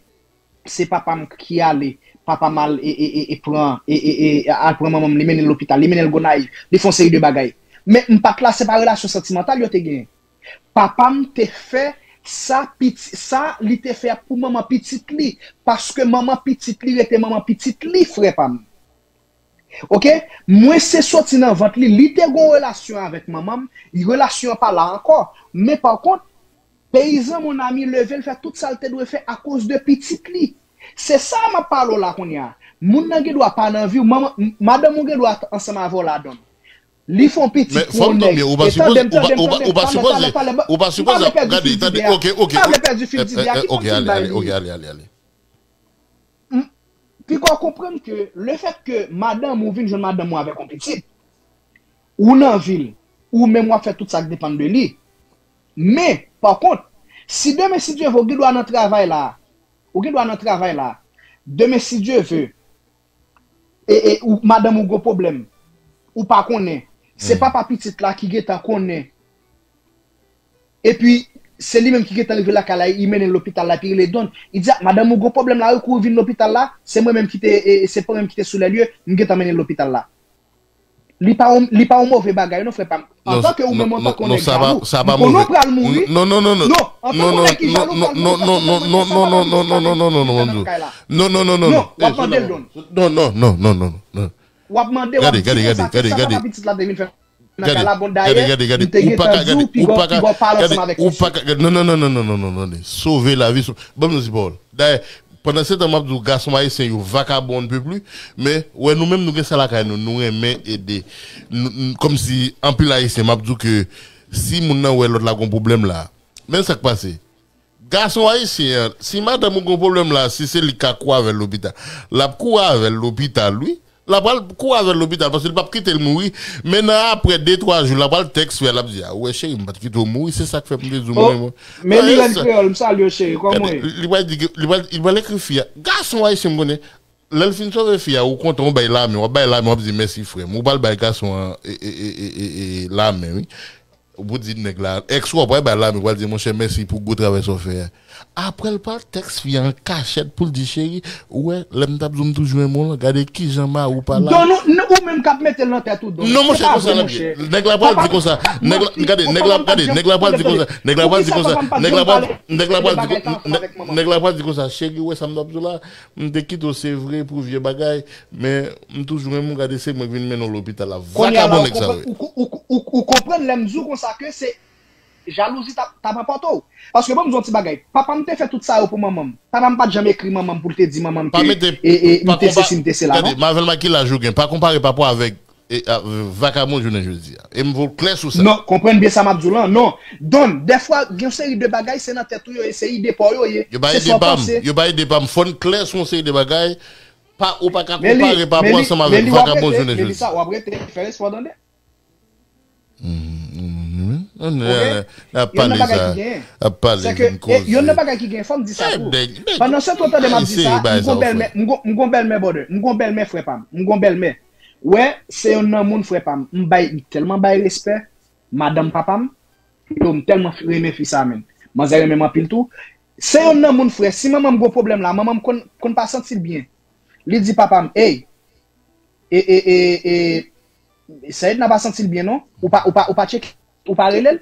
se papa m ki ale, papa m al e, e, e, e pran, e, e, e, al pran manman m, li mennen l lopital, li mennen l Gonayiv, li fè yon seri de bagay. Men m pa t la, se pa relasyon santimantal yo te genyen. Papa m te fè sa, piti, sa li te fè a pou manman pitit li, paske manman pitit li rete manman pitit li, frè pa m. Ok? Mwen se soti nan vant li, li te gon relasyon avèk manman m, relasyon an pa la ankò. Men pa kont, peyizan mon ami leve l fè tout sa l te dwe fè akoz de pitit li. Se sa m ap pale w la kounye a. Moun nan gen dwa pa nan vi w, manman, m, madanm ou gen dwa ansanm avè w ladan l. Li fè yon pitit pou yon nèg. E tande m, tande m, tande m, pa vle pèdi fil di a, pa vle pèdi fil di a, ki kontinye bay li. Piga w konprann ke lefètke madanm ou vin jwenn madanm ou avèk yon pitit, ou nan vi l, ou menm w ap fè tout sa k depann de li. Men, pa kont, si demen, si Dye vle, ou gen dwa nan travay la, ou gen dwa nan travay la, demen, si Dye vle, e, e, ou, madanm ou gon pwoblèm, ou pa konnen, se papa pitit la ki gentan konnen. Epi, se li menm ki gentan rive lakay la, li mennen l lopital la, epi li rele Don. Li di, "A, madanm ou gon pwoblèm la, wi, kouri vin lopital la, se mwen menm ki te, e, e, se mwen menm ki te sou lè lye, m gentan mennen l lopital la." Li pa yon, li pa yon move bagay, non, frè pa m. Antanke ou menm, antanke yon nèg jalou, m konnen w pral mouri. Non, non, non, non. Non, antanke yon nèg ki jalou, w pral mouri paske w konn mete sa nan kay la. Non, non, non, non, non, non, non. Non, w ap mande l, Don. Non, non, non, non, non, non. W ap mande, w ap di konsa, se sa papa pitit la te vin fè nan kay la, bon, dayè, m te gentan di w, piga w, piga w pale ansanm avèk misye. Non, non, non, non, non, non, non, non, sove lavi, sove, ban m di pawòl. Dayè, pandan se tan m ap di w, gason ayisyen yo vakabon on ne peut plus, men, wè, nou menm, nou gen sa lakay nou, nou renmen ede. Nou, nou, kòmsi, anpil ayisyen, m ap di w ke si moun nan wè lòt la gon pwoblèm la, men sa k pase. Gason ayisyen an, si madanm ou gon pwoblèm la, si se li k ka kouri avè l lopital, l ap kouri avè l lopital, wi. L ap pral kouri avè l lopital, paske li p ap kite l mouri. Men nan apre de, twa jou, l ap pral tèks frè, l ap di, "A, ou wè, cheri, m pa t kite w mouri, se sa k fè m te di w mwen, mwen." Men li rèn kreyòl, m salye w, cheri, kòman w ye? Li pral di, li pral, li pral ekri fi a. Gason ayisyen, m konnen, Lè l fin sove fi a, ou kontan, ou bay lamen, w ap bay lamen, w ap di mèsi frè m. Ou pral bay gason an e, e, e, e, e, e, lamen, wi. Ou pou di nèg la, èks ou a pral bay lamen, ou pral di monchè mèsi pou gwo travay sa w fè a. Apre l pral tèks fi a an kachèt pou l di cheri, ou wè, lè m t ap di w m toujou renmen w lan, gade kijan mari w pa la. Don, nou, nou, ou menm k ap mete l nan tèt ou, Don. Non, monchè, konsa l ap ye. Nèg la pral di konsa. Nèg la, gade, nèg la, gade, nèg la pral di konsa. Nèg la pral di konsa. Nèg la pral, nèg la pral di konsa, cheri, ou wè sa m t ap di w la. M te kite w, se vre, pou vye bagay, men m toujou renmen w, gade se mwen k vin mennen w lopital la. Kounye a la, vakabon nèg sa yo ye. Ou, ou, ou, ou, ou konprann lè m di w konsa ke se jalouzi t ap, t ap anpòte w. Paske ban m di w yon ti bagay, papa m te fè tout sa yo pou manman m. Papa m pa t janm ekri manman m pou l te di manman m ke, e, e, m te sesi, m te sela, non. Gade, m avè l, ma ki laj ou gen? Pa konpare papa w avèk e, a, vakabon jounen jodi a. E m vo klè sou sa. Non, konprann byen sa m ap di w lan. Non. Don, dèfwa, gen yon seri de bagay, se nan tèt ou yo ye, se ide pa w yo ye. Yo pa ide pa m. Yo pa ide pa m. Fò n klè sou yon seri de bagay. Pa, ou pa ka konpare pa w ansanm avèk vakabon jounen jodi a. Melissa, w ap rete, fè respè w tande. N ap pale sa. N ap pale, vin koze. Youn nan bagay ki gen, fò m di sa tou. Pandan se tan, tande m ap di sa, m gon bèlmè, m gon, m gon bèlmè, brother. M gon bèlmè, frè pa m. M gon bèlmè. Wè, se youn nan moun, frè pa m. M bay, m tèlman bay respè. Madanm papa m, yo, m tèlman renmen fi sa, menm. Manzè renmen m anpil tou. Se youn nan moun, frè. Si manman m gon pwoblèm la, manman m konn, konn pa santi l byen. Li di papa m, ey, e, e, e, e, Sayidna pa santi l byen, non? Ou pa, ou pa, ou pa tcheke, ou pa rele l?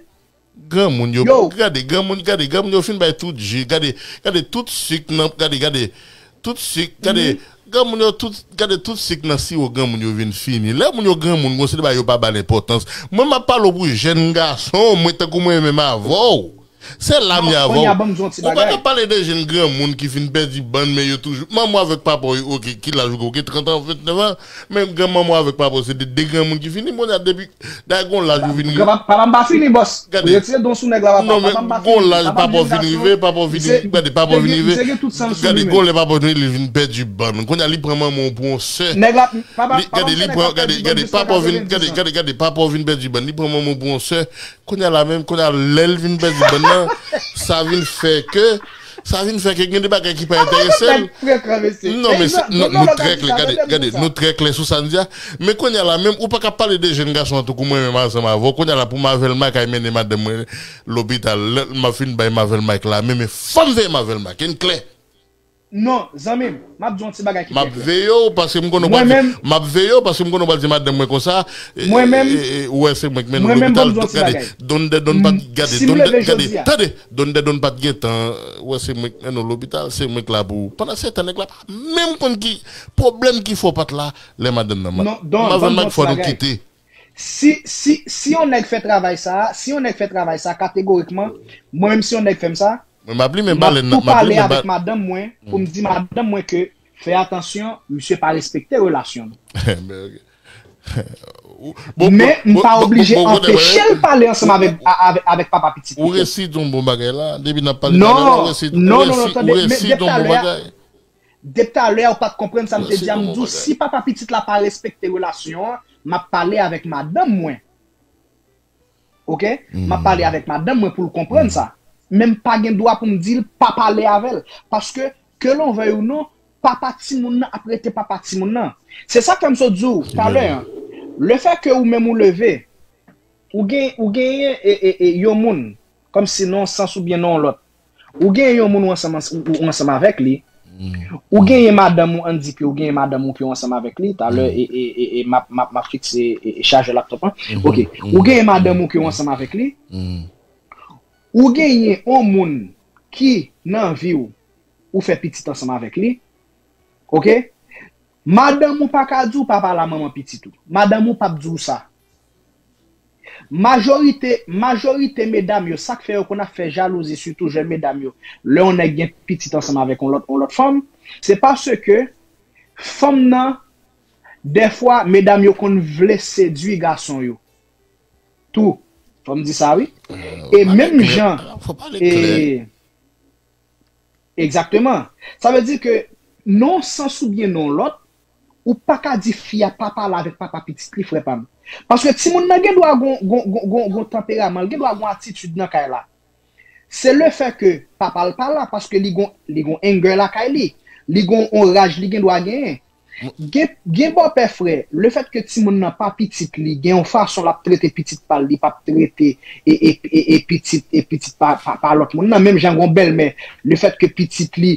Granmoun yo, gade, granmoun, gade, granmoun yo fin bay tout ji, gade, gade tout sik nan, gade, gade, tout sik, gade, granmoun yo, tout, gade tout sik nan siwo granmoun yo vin fini. Lè moun yo granmoun, gon seri de bagay yo pa ba l enpòtans. Mwen, m ap pale w pou jèn gason, mwen tankou mwen menm avè w. Se la m ye avè w. Ou pa ka pale de jèn granmoun ki fin pèdi bann, men yo toujou. Manman w avèk papa w yo, oke, ki laj ou gen? Ou gen trant an, vennèf an, men granmanman w avèk papa w se de, de granmoun ki fini. Kounye a depi, dayè gon laj ou vin rive. Papa m pa fini, bòs. Ou retire don sou nèg la, papa. Non, men gon laj papa w vin rive, papa w vin rive, gade, papa w vin rive. Gade, gon lè papa w vin rive, li vin pèdi bann. Kounye a li pran manman w pou yon sè. Gade, li pran, gade, gade, papa w vin, gade, gade, gade, papa w vin pèdi bann, li pran manman w pou yon sè. Kounye a la menm, kounye a lè l vin pèdi bann nan, sa vin fè ke, sa vin fè ke gen de bagay ki pa enterese l. Non, men se, non, nou trè klè, gade, gade, nou trè klè sou sa n di a. Men kounye a la menm, ou pa ka pale de jèn gason an tankou mwen menm ansanm avè w. Kounye a la pou m avè l, m a kay mennen madanm mwen lopital. Lè m ap fin bay m avè l, m a kay la menm, men fò m veye m avè l, m a kay, n klè. Non, zanmi m, m ap di w yon ti bagay ki trè klè. M ap veye w, paske m konnen w pral di, m ap veye w, paske m konnen w pral di madanm mwen konsa, e, e, e, ou wè se mwen k mennen w lopital, gade, Don Dèdon pa t, gade, Don Dè-, gade, tande, Don Dèdon pa t gentan, ou wè se mwen k mennen w lopital, se mwen k la pou ou. Pandan se tan, nèg la pa menm konn ki pwoblèm ki fè w pa t la, lè madanm nan, m ap, m ap vann mak fò nou kite. Si, si, si yon nèg fè travay sa, si yon nèg fè travay sa, kategorikman, mwen menm si yon nèg fè m sa, m ap tou pale avèk madanm mwen pou m di madanm mwen ke fè atansyon, misye pa respekte relasyon nou. Men m pa oblije anpeche l pale ansanm avèk, avèk, avèk papa pitit li. Ou resi di yon bon bagay la, depi n ap pale talè la, ou resi, ou resi di yon bon bagay. Depi talè a, ou pa t konprann sa m te di a, m di w, si papa pitit la pa respekte relasyon an, m ap pale avèk madanm mwen. Oke? M ap pale avèk madanm mwen pou l konprann sa. Men m pa gen dwa pou m di l pa pale avè l. Paske, ke l vle ou non, papa timoun nan ap rete papa timoun nan. Se sa k fè m sot di w talè a. Le fè ke ou menm ou leve, ou gen, ou genyen, e, e, e, yon moun, kòmsi nan yon sans oubyen nan yon lòt. Ou genyen yon moun ou ansanm, ou, ou ansanm avèk li. Ou genyen madanm ou, ann di ke ou genyen madanm ou ke ou ansanm avèk li. Talè, e, e, e, e, m ap, m ap, m ap fikse, e, e, chajè laptop lan. Oke. Ou genyen madanm ou ke ou ansanm avèk li. Ou genyen yon moun ki nan vi w, ou fè pitit ansanm avèk li. Oke? Madanm ou pa ka di w pa pale a manman pitit ou. Madanm ou p ap di w sa. Majorite, majorite medam yo, sa k fè yo konn ap fè jalouzi, sitou jèn medam yo, lè yon nèg gen pitit ansanm avèk yon lòt, yon lòt fanm, se paske fanm nan, dèfwa, medam yo konn vle sedui gason yo. Tou. Fò m di sa, wi. E menm jan, e, Egzakteman. Sa vle di ke nan yon sans oubyen nan yon lòt, ou pa ka di fi a pa pale avèk papa pitit li, frè pa m. Paske timoun nan gen dwa gon, gon, gon, gon, gon tanperaman, l gen dwa gon atitid nan kay la. Se le fè ke papa l pa la, paske li gon, li gon anger lakay li. Li gen yon raj li gen dwa genyen. Gen, gen bòpè frè, lefètke timoun nan pa pitit li, gen yon fason l ap trete pitit pa l, li p ap trete e, e, e, e pitit, e pitit pa, pa, pa lòt moun nan, menm jan gon bèlmè, lefètke pitit li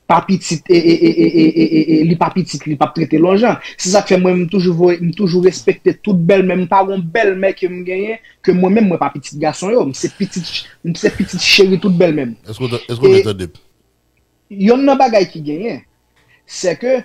pa pitit, e, e, e, e, e, e, e, li pa pitit, li p ap trete l yon jan. Se sa k fè mwen, m toujou voye, m toujou respekte tout bèlmè, m pa gon bèlmè ke m genyen, ke mwen menm, mwen pa pitit gason yo, m se pitit, m se pitit cheri tout bèlmè m. Èske w ta- èske w te tande m? Youn nan bagay ki genyen, se ke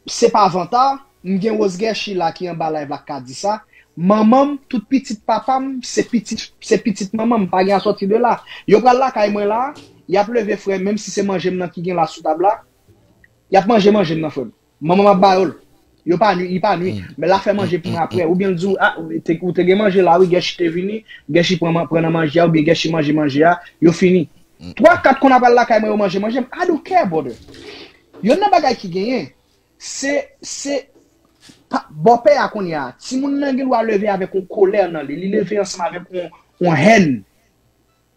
se pa vanta, m gen Rose Guerchy la ki anba live la k ka di sa, manman m, tout pitit papa m, se pitit, se pitit manman m, pa gen a sòti de la. Yo pral lakay mwen la, y ap leve frè m, menm si se manje m nan ki gen la sou tab la, y ap manje manje m nan frè m. Manman m ap ba yo l. Yo pa nwi, li pa nwi. Men l ap fè manje pou mwen aprè. Oubyen l di w, ah, ou te, ou te gen manje la, wi, Guerchy te vini, Guerchy pran, pran nan manje a, oubyen Guerchy manje manje a, yo fini. Twa, kat konn ap al lakay mwen, yo manje manje m. I don't care, brother. Youn nan bagay ki genyen, se, se, pa, bòpè a kounye a, timoun nan gen dwa leve avèk yon kolè nan li, li leve ansanm avèk yon, yon hèn.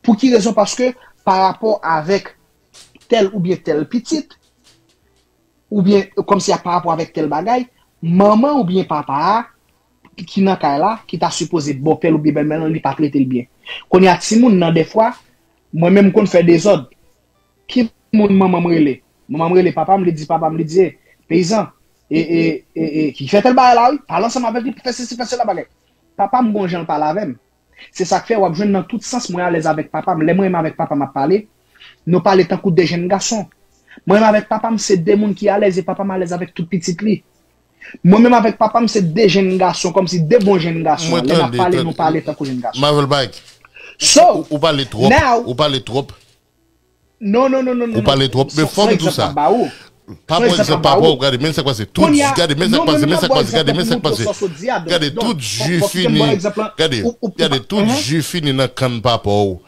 Pou ki rezon? Paske pa rapò avèk tèl oubyen tèl pitit, oubyen kòmsi a pa rapò avèk tèl bagay, manman oubyen papa a ki nan kay la, ki ta sipoze bòpè l oubyen bèlmè l lan, li pa trete l byen. Kounye a, timoun nan, dèfwa, mwen menm m konn fè dezòd. Ki moun manman m rele? Manman m rele papa m, li di papa m, li di, "E, peyizan, e, e, e, e, ki fè tèl bagay la, wi, pale ansanm avèk li, fè sesi, fè sela bagay." Papa m gon jan l pale avè m. Se sa k fè w ap jwenn nan tout sans mwen alèz avèk papa m. Lè mwen menm avèk papa m ap pale, nou pale tankou de jenn gason. Mwen menm avèk papa m se de moun ki alèz e papa m alèz avèk tout pitit li. Mwen menm avèk papa m se de jenn gason, kòmsi de bon jenn gason. Lè n ap pale, nou pale tankou jenn gason. Mavel Mike, so, ou, ou pale twòp. Ou pale twòp. Non, non, non, non, non. Ou pale twòp, men fò m di w sa. Pa pran egzanp papa w, gade, men sa k pase. Tout, gade, men sa k pase, men sa k pase, gade, men sa k pase. Gade, tout ji fini. Gade, gade, tout ji fini nan kann papa w.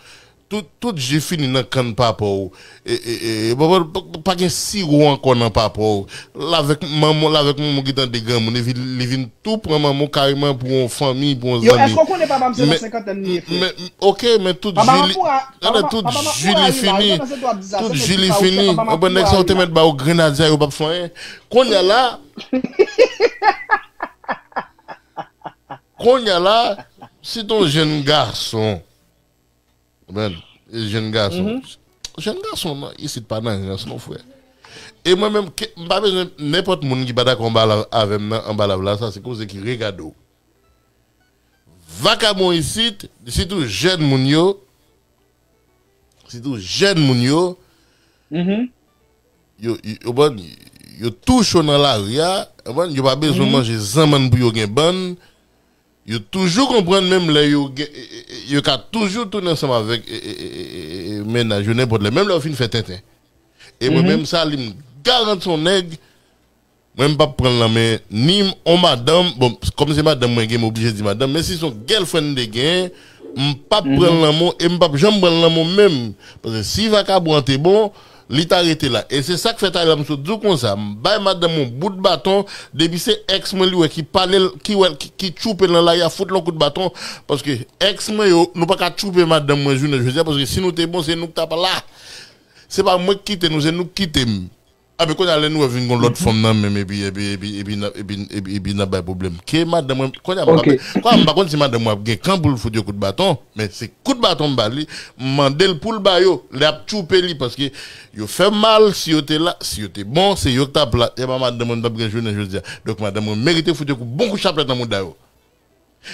Tout, tout ji fini nan kann papa w. E, e, e, bon, bon, pa, pa gen siwo ankò nan papa w. L avèk manman, l avèk manman ki tande granmoun, li vin, li vin tou pran manman w kareman pou yon fanmi, pou yon zanmi. Yo, èske w konnen papa m se nan senkantèn li ye, frè? Men, men, ok, men tout ji li, gade, tout ji li fini, tout ji li fini. Anben, nèg sa yo te mèt ba yo grenadya, yo p ap fè anyen. Kounye a la, kounye a la, si t on jenn gason, Konprann? E jenn gason. Jenn gason nan, isit pa nan rans non, frè. E mwen menm, ke, m pa bezwen nenpòt moun ki pa dakò anba la, avè m nan, anba live la, sa se koze ki regade w. Vakabon isit, sitou jèn moun yo, sitou jèn moun yo, yo, yo, yo, yo tou cho nan lari a, konprann? Yo pa bezwen manje zanmann pou yo gen bann. Yo toujou konprann menm lè yo gen, e, e, e, yo ka toujou tounen ansanm avèk, e, e, e, e, e, e, mennaj yo nenpòt lè. Menm lè yo fin fè tenten. E mwen menm sa li m garanti yon nèg, mwen m p ap pran l nan men ni m, on madanm, bon, kòm se madanm mwen gen, m oblije di madanm, men si se yon girlfriend m te gen, m p ap pran l nan men w e m p ap janm pran l nan men w menm. Paske si vakabon an te bon, li ta rete la. E se sa k fè talè m sot di w konsa, m bay madanm mwen yon bout baton, depi se èks mwen li wè ki pale l, ki wè l, ki, ki tchoupe l nan lari a, fout l yon kout baton, paske èks mwen yo, nou pa ka tchoupe madanm mwen jounen jodi a, paske si nou te bon, se nou k t ap la. Se pa mwen k kite nou, se nou k kite m. Anben, kounye a, lè nou wè vin gon lòt fanm nan menm, epi, epi, epi, epi, n ap, epi, epi, epi n ap bay pwoblèm. Ke madanm mwen, kounye a, m pa, kounye a, m pa konn si madanm mwen ap gen kan pou l fout yo kout baton, men se kout baton m ba li, m mande l pou l ba yo, lè ap tchoupe li, paske yo fè m mal, si yo te la, si yo te bon, se yo k t ap la, e pa madanm mwen m t ap gen jounen jodi a. Donk, madanm mwen merite fout yo kou, bon kou chaplèt nan mouda yo.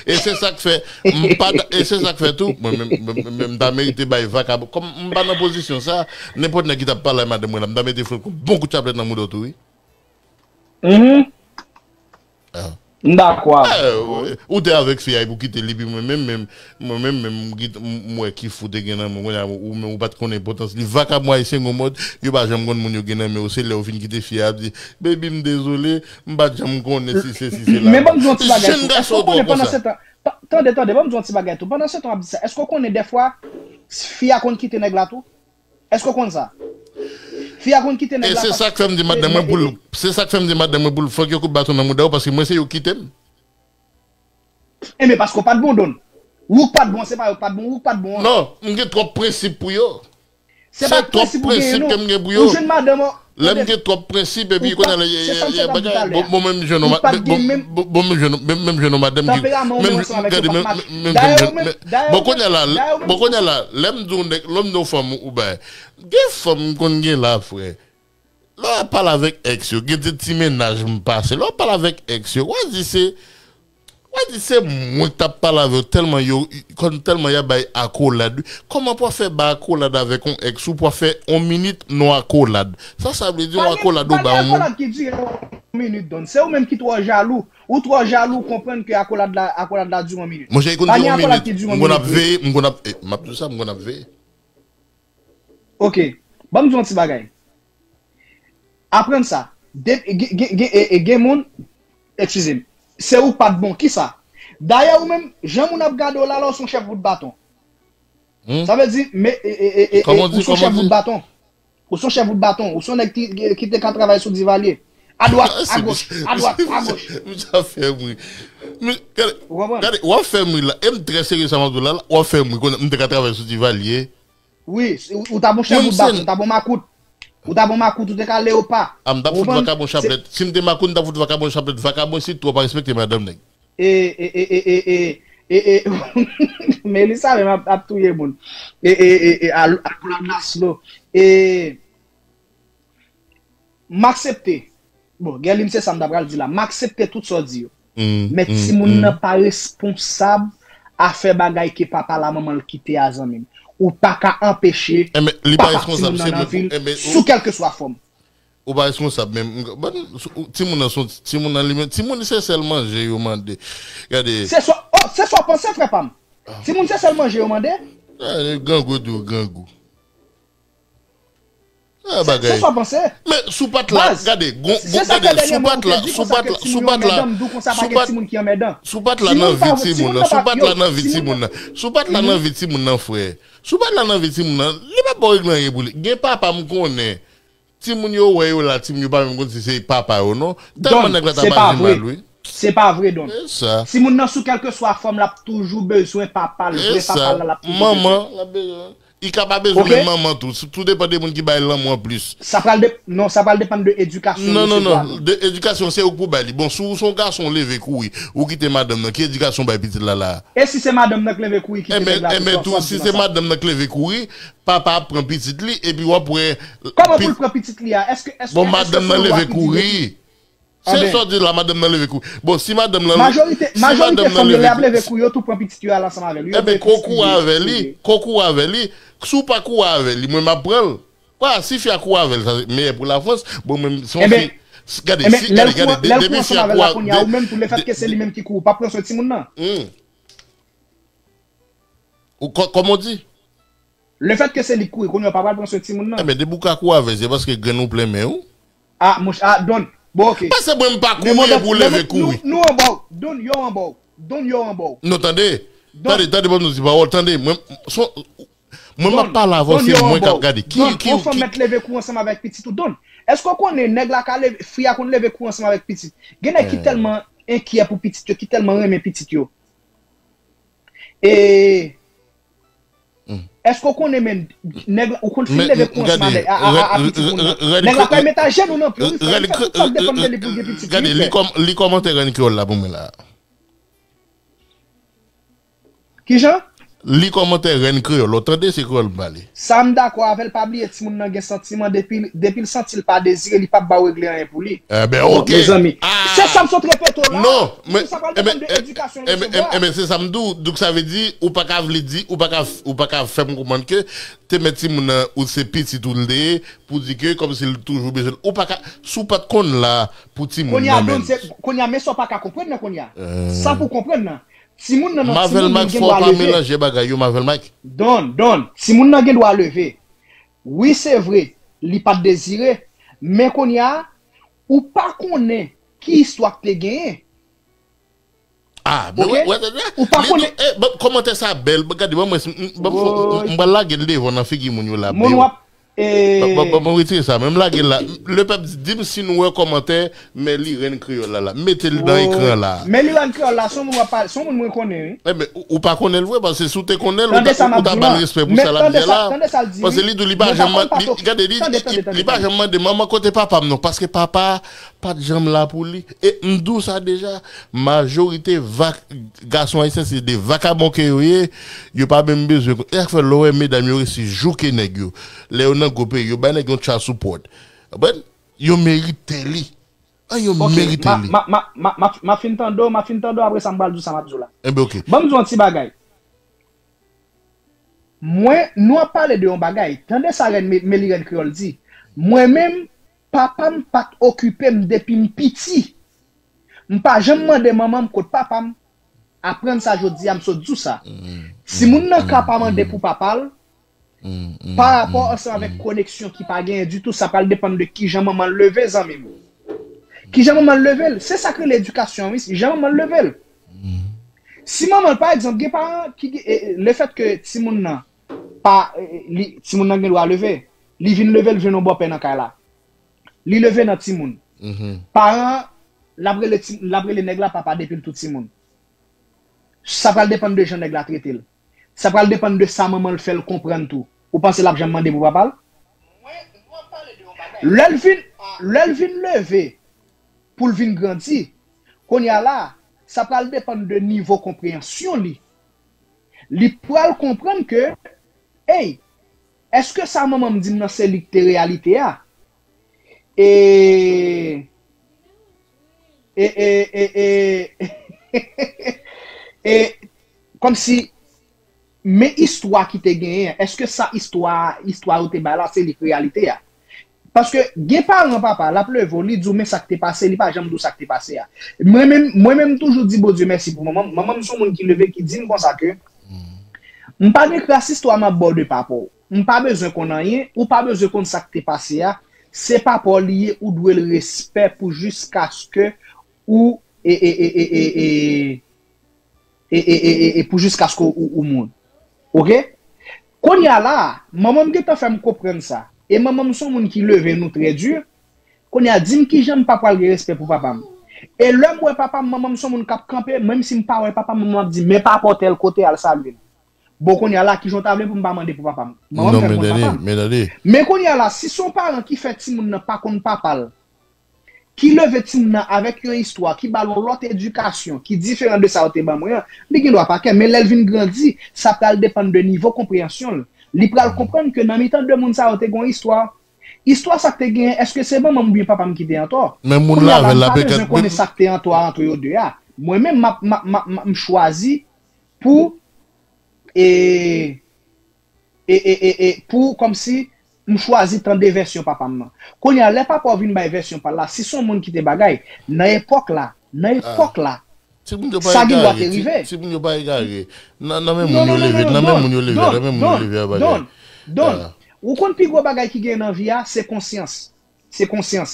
E se sa k fè, m pa, e se sa k fè tou, mwen menm, mwen menm, m ta merite bay vakabon. Kòm m pa nan pozisyon sa, nenpòt nèg ki t ap pale ak madanm mwen la, m ta mete fout kou, bon kou chaplèt nan mouda w tou, wi. Mhm. Ah. M dakò avè w. Eh, ou, ou te avèk fi a epi w kite li, epi mwen menm, menm, mwen menm, menm, m kite, m, m wè ki fou te gen nan mwen, kounye a, ou menm, ou pa t konn enpòtans li. Vakabon ayisyen gon mòd, yo pa janm konn moun yo gen nan men yo, se lè yo fin kite fi a, ap di, "Baby, m dezole, m pa t janm konnen si se, si se la." Men ban m di yon ti bagay tou. Èske w konnen pandan se tan, ta-, tande, tande, ban m di yon ti bagay tou. Pandan se tan w ap di sa, èske w konnen dèfwa, fi a konn kite nèg la tou? Èske w konn sa? Fi a konn kite nèg la. E se sa k fè m di madanm mwen pou l, se sa k fè m di madanm mwen pou l fòk yo kout baton nan mouda w, paske mwen se yo k kite m. Enben, paske w pa t bon, Don. Ou k pa t bon, se pa yo k pa t bon, ou k pa t bon an. Non, m gen twòp prensip pou yo. Se pa twòp prensip ke m gen pou yo. Lè m gen twòp prensip epi kounye a la, bagay, bon, bon, menm jwenn yon madanm ki, menm, menm, bon, kounye a la, bon, kounye a la, lè m di yon nèg, lè m di yon fanm ou bay, gen fanm m konn gen la, frè. Lè w ap pale avèk ex yo, gen de ti mennaj m pase. Lè w ap pale avèk ex yo, w a di se, w a di se mwen k t ap pale avè yo tèlman yo, kòm tèlman y ap bay akolad. Kòman pou w fè bay akolad avèk yon ex ou pou w fè yon minit non akolad? Sa sa vle di yon akolad ou bay yon moun? Pa gen akolad ki dire yon minit, Don. Se ou menm ki twò jalou. Ou twò jalou, ou konprann ke akolad la, akolad la dire yon minit. Monchè, e konn dire yon minit. M konn ap veye, m konn ap, eh, m ap di w sa, m konn ap veye. Ok. Ban m di w yon ti bagay. Aprann sa. De, gen, gen, gen, e, e, gen moun, eskize m, se ou k pa t bon. Kisa? Dayè, ou menm, jan moun ap gade w la, la, ou se yon chèf bout baton. Sa vle di, men, e, e, e, e, e, ou se yon chèf bout baton. Ou se yon chèf bout baton. Ou se yon nèg ki, ki te ka travay sou Divalye. Adwat, agoch, adwat, agoch. Misye ap fè m ri. Gade, w ap fè m ri la. E m trè serye sa m ap di w la, la. W ap fè m ri. Konnen m te ka travay sou Divalye. Wi, ou, ou ta bon chèf bout baton, ou ta bon makout. Ou ta bon makout, ou te ka leyopa. A, m t ap fout vakabon chaplèt. Si m te makout, m t ap fout vakabon chaplèt. Vakabon isit tou, w pa respekte madanm nèg. E, e, e, e, e, e, e, e, Melissa menm ap, ap touye moun. E, e, e, e, al, al pou Ladaslo. E, m aksepte. Bon, Guerline, se sa m ta pral di la. M aksepte tout sa w di yo. Men timoun nan pa responsab a fè bagay ke papa la manman l kite a, zanmi m. Ou pa ka anpeche papa timoun nan nan vi l sou kèlkeswa fòm. Ou pa responsab menm. Ban, timoun nan son, timoun nan li menm. Timoun se sèl manje yo mande. Gade. Se sa, oh, se sa w panse, frè pa m? Timoun se sèl manje yo mande? Gade, grangou tou, grangou. Ah, bagay. Se sa w panse? Men, si w pa t la, gade, gon, gon, gade, si w pa t la, si w pa t la, si w pa t la, si w pa t la nan vi timoun nan, si w pa t la nan vi timoun nan, si w pa t la nan vi timoun nan, frè, si w pa t la nan vi timoun nan, li p ap ba w regle anyen pou li. Gen papa m konnen. Timoun yo wè yo la, timoun yo pa menm konn si se papa yo non. Tèlman nèg la ta pa jwe mal, wi. Se pa vre, Don. Se sa. Timoun nan sou kèlkeswa fòm l ap toujou bezwen papa l, vrè papa l la l ap toujou bezwen. Manman l ap bezwen. Li ka pa bezwen menm manman tou. Tou depann de moun ki bay lanmou an plis. Sa pral de, non, sa pral depann de edikasyon yo resevwa tou. Non, non, non. De edikasyon se ou k pou bay li. Bon, si w se yon gason w leve kouri, ou kite madanm nan, ki edikasyon w bay pitit la la a? E si se madanm nan k leve kouri kite nèg la tou, sa w ap di nan sa? Enben, enben tou, si se madanm nan k leve kouri, papa ap pran pitit li, epi w ap wè. Kòman pou l pran pitit li a? Èske, èske, èske se pou l w ap kite pitit? Se sa w di la, madanm nan leve kouri. Bon, si madanm nan, majorite, si majorite fanm yo, lè y ap leve kouri, yo tou pran pitit yo al ansanm avè l. Enben, ko kouri avè li, ko kouri avè li. Si w pa kouri avè li, mwen m ap pran l. Kwa, si fi a kouri avè l, sa se meyè pou Lafrans. Bon, mwen, si yon fi, gade, si, gade, gade, depi fi a kouri avè l, kounye a, ou menm tou, lefètke se li menm ki kouri, w pa pran swen timoun nan? Ou kò-, kòman w di? Lefètke se li k kouri, kounye a w pa pral pran swen timoun nan. Enben, depi w ka kouri avè l, se paske grenn ou plen men w. Ah, monchè, ah, Don. Bon, ok. Paske mwen, m pa kouri epi w leve kouri. Nou, nou anba w. Don, yo anba w. Don, yo anba w. Non, tande. Tande, tande, ban m di pawòl, tande. Mwen, son, mwen, m ap pale avè w, se mwen k ap gade. Ki, ki, yon fanm mèt leve kouri ansanm avèk pitit ou, Don. Èske w konnen nèg la ka leve, fi a konn leve kouri ansanm avèk pitit? Gen nèg ki tèlman enkyè pou pitit yo, ki tèlman renmen pitit yo. E, èske w konnen, men, nèg la, ou konn fin leve kouri ansanm avèk, a, a, a, a pitit moun nan? Nèg la pral met ajenou nan pye w, wi, frè. Li fè tout sa k depann de li pou l gen pitit, wi, frè. Gade, li kòm-, li kòmantè Rèn Kreyòl la pou mwen la. Kijan? Li kòmantè Rèn Kreyòl, ou tande se kreyòl m pale. Sa m dakò avè l, pa bliye timoun nan gen santiman, depi, depi l santi l pa dezire, li p ap ba w regle anyen pou li. Enben, ok. Donk, mezanmi, se sa m sot repete w la. Non, men, sa pral depann de edikasyon l resevwa. Enben, se sa m di w. Donk, sa vle di, ou pa ka vle di, ou pa ka, ou pa ka fè m konprann ke te mèt timoun nan, ou se pitit ou l te ye, pou di ke kòmsi l toujou bezwen l. Ou pa ka, si w pa t konn la pou timoun nan menm. Kounye a, men sa w pa ka konprann nan kounye a. Sa pou w konprann nan. Timoun nan, non, timoun nan gen dwa leve. Mavel Mike, fò w pa melanje bagay yo, Mavel Mike. Don, Don, timoun nan gen dwa leve. Wi, se vre, li pa t dezire, men kounye a, ou pa konnen ki istwa k te genyen. Ah, men wè, wè, wè, ou pa konnen. Kòmantè sa bèl, gade, ban mwen, m pral lage l devan nan figi moun yo la. Moun w ap, E Bon, bon, bon, bon, retire sa. Menm lage l la. Lepèp, di m si nou wè kòmantè, men Lirèn Kreyòl la la. Mete l nan ekran la. Men Lirèn Kreyòl la, se yon moun w ap pale, se yon moun mwen konnen, wi. Enben, ou, ou pa konnen l vre, paske si w te konnen l, ou Tande sa ta, m ou ap ta di w ba l la. respè pou Men sa l ap tande di a sa, la. tande sa l di, Paske wi. li tou, li pa Men janm, papa m pa li, t okipe. Gade, li, Tande, li, tande, li, tande, li pa tande. Janm mande manman kote papa m non, paske papa pa t janm la pou li. E m di w sa deja, majorite vak, gason ayisyen se de vakabon ke yo ye, yo pa menm bezwen. E sa k fè lè w wè medam yo resi jouke nèg yo. Lè yo nan gwo peyi, yo bay nèg yon child support. Konprann? Yo merite li. An, yo Ok, merite ma, li. ma, ma, ma, ma, ma fin tande w, ma fin tande w, apre sa m pral di w sa m ap di w la. Enben, ok. Ban m di w yon ti bagay. Mwen, nou ap pale de yon bagay. Tande sa rèn Me- Meli rèn kreyòl di. Mwen menm, papa m pa t okipe m depi m piti. M pa janm mande manman m kot papa m. Aprann sa jodi a, m sot di w sa. Timoun nan ka pa mande pou papa l, pa rapò ansanm avèk koneksyon ki pa genyen ditou, sa pral depann de kijan manman l leve, zanmi m. Kijan manman l leve l, se sa k rele edikasyon, wi, jan manman l leve l. Si manman l, pa egzanp, gen paran ki gen, e, e, lefèt ke timoun nan pa, e, e, li, timoun nan gen dwa leve, li vin leve, l vin yon bòpè nan kay la. Li leve nan timoun. Paran, l ap rele ti- l ap rele nèg la papa depi l tou timoun. Sa pral depann de jan nèg la trete l. Sa pral depann de sa manman l fè l konprann tou. Ou panse l ap janm mande pou papa l? Lè l vin, lè l vin leve pou l vin grandi, kounye a la, sa pral depann de nivo konpreyansyon li. Li pral konprann ke, ey, èske sa manman m di m nan se li k te reyalite a? E, e, e, e, e, e kòmsi, men istwa ki te genyen, èske sa istwa, istwa yo te bay la, se li k reyalite a? Paske gen paran papa, l ap leve w, li di w men sa k te pase, li pa janm di w sa k te pase a. Mwen menm, mwen menm m toujou di Bondye mèsi pou manman m. Manman m se yon moun ki leve, ki di m konsa ke m pa gen kras istwa m ap ba w de papa w. M pa bezwen konn anyen, ou pa bezwen konn sa k te pase a. Se papa w li ye, ou dwe l respè pou jiskaske ou e, e, e, e, e, e, e, e, e, e pou jiskaske ou, ou moun. Oke? Kounye a la, manman m gentan fè m konprann sa. E manman m se yon moun ki leve nou trè di. Kounye a, di m kijan m pa pral gen respè pou papa m. E lè m wè papa m, manman m se yon moun k ap kanpe, menm si m pa wè papa m, manman m ap di, men papa w tèl kote, al salye l. Bon, kounye a la, kijan w ta vle pou m pa mande pou papa m? Manman m Non, fè m men konn tande, papa m. Men tande. Men kounye a la, si se yon paran ki fè timoun nan pa konn papa l, ki leve timoun nan avèk yon istwa, ki ba l yon lòt edikasyon, ki diferan de sa yo te ban mwen an, li gen dwa pa kè. Men lè l vin grandi, sa pral depann de nivo konpreyansyon l. Li pral konprann ke nan mitan de moun sa yo te gen yon istwa. Istwa sa k te genyen, èske se manman m oubyen papa m ki te antò? Men moun Kounye a la la, avè l, m l pa ap bezwen ekri- konnen sa k te antò ant yo de a. Mwen menm, m ap- m ap- m ap- m ap- m chwazi pou e, e, e, e, e, pou kòmsi m chwazi tande vèsyon papa m nan. Kounye a, lè papa w vin bay vèsyon pa l la, si se yon moun ki te bagay, nan epòk la, nan epòk la, Timoun yo pa sa gen dwa egare, te ti- rive. Timoun yo pa egare. Nan nan men Non, moun yo non, non, leve, non, nan men non, moun yo leve, non, nan men moun yo non, leve a bagay. non, non. Ah. Ou konn pi gwo bagay ki gen nan vi a, se konsyans. Se konsyans.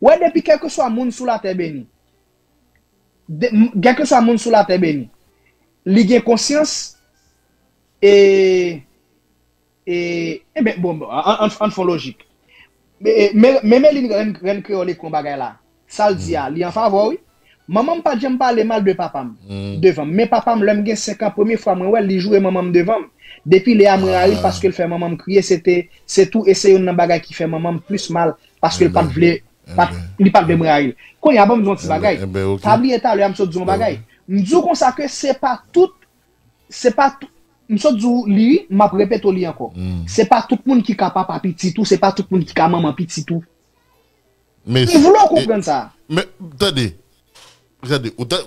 Wè, depi kèlkeswa moun sou latè beni, de- m- kèlkeswa moun sou latè beni, li gen konsyans, e, e, enben, bon, bon, an, an, an fon lojik. Men men- men Melin rèn, rèn kreyòl ekri yon bagay la. Sa l di a, li an favè w, wi. Manman m pa t janm pale mal de papa m devan m. Men papa m, lè m gen senk an, premye fwa mwen wè l, li joure manman m devan m. Depi lè a, mwen rayi l paske l fè manman m kriye, se te, se tou, e se youn nan bagay ki fè manman m plis mal, paske l pa t vle, pa t- li pa t vle mwen rayi l. Kounye a, ban m di w yon ti bagay. Enben, ok. Pa bliye talè a, m sot di w yon bagay. M di w konsa ke se pa tout, se pa tout, m sot di w li, m ap repete w li ankò. Se pa tout moun ki ka papa pitit ou, se pa tout moun ki ka manman pitit ou. Men M vle w konprann sa. Men, tande. Tande, ou ta-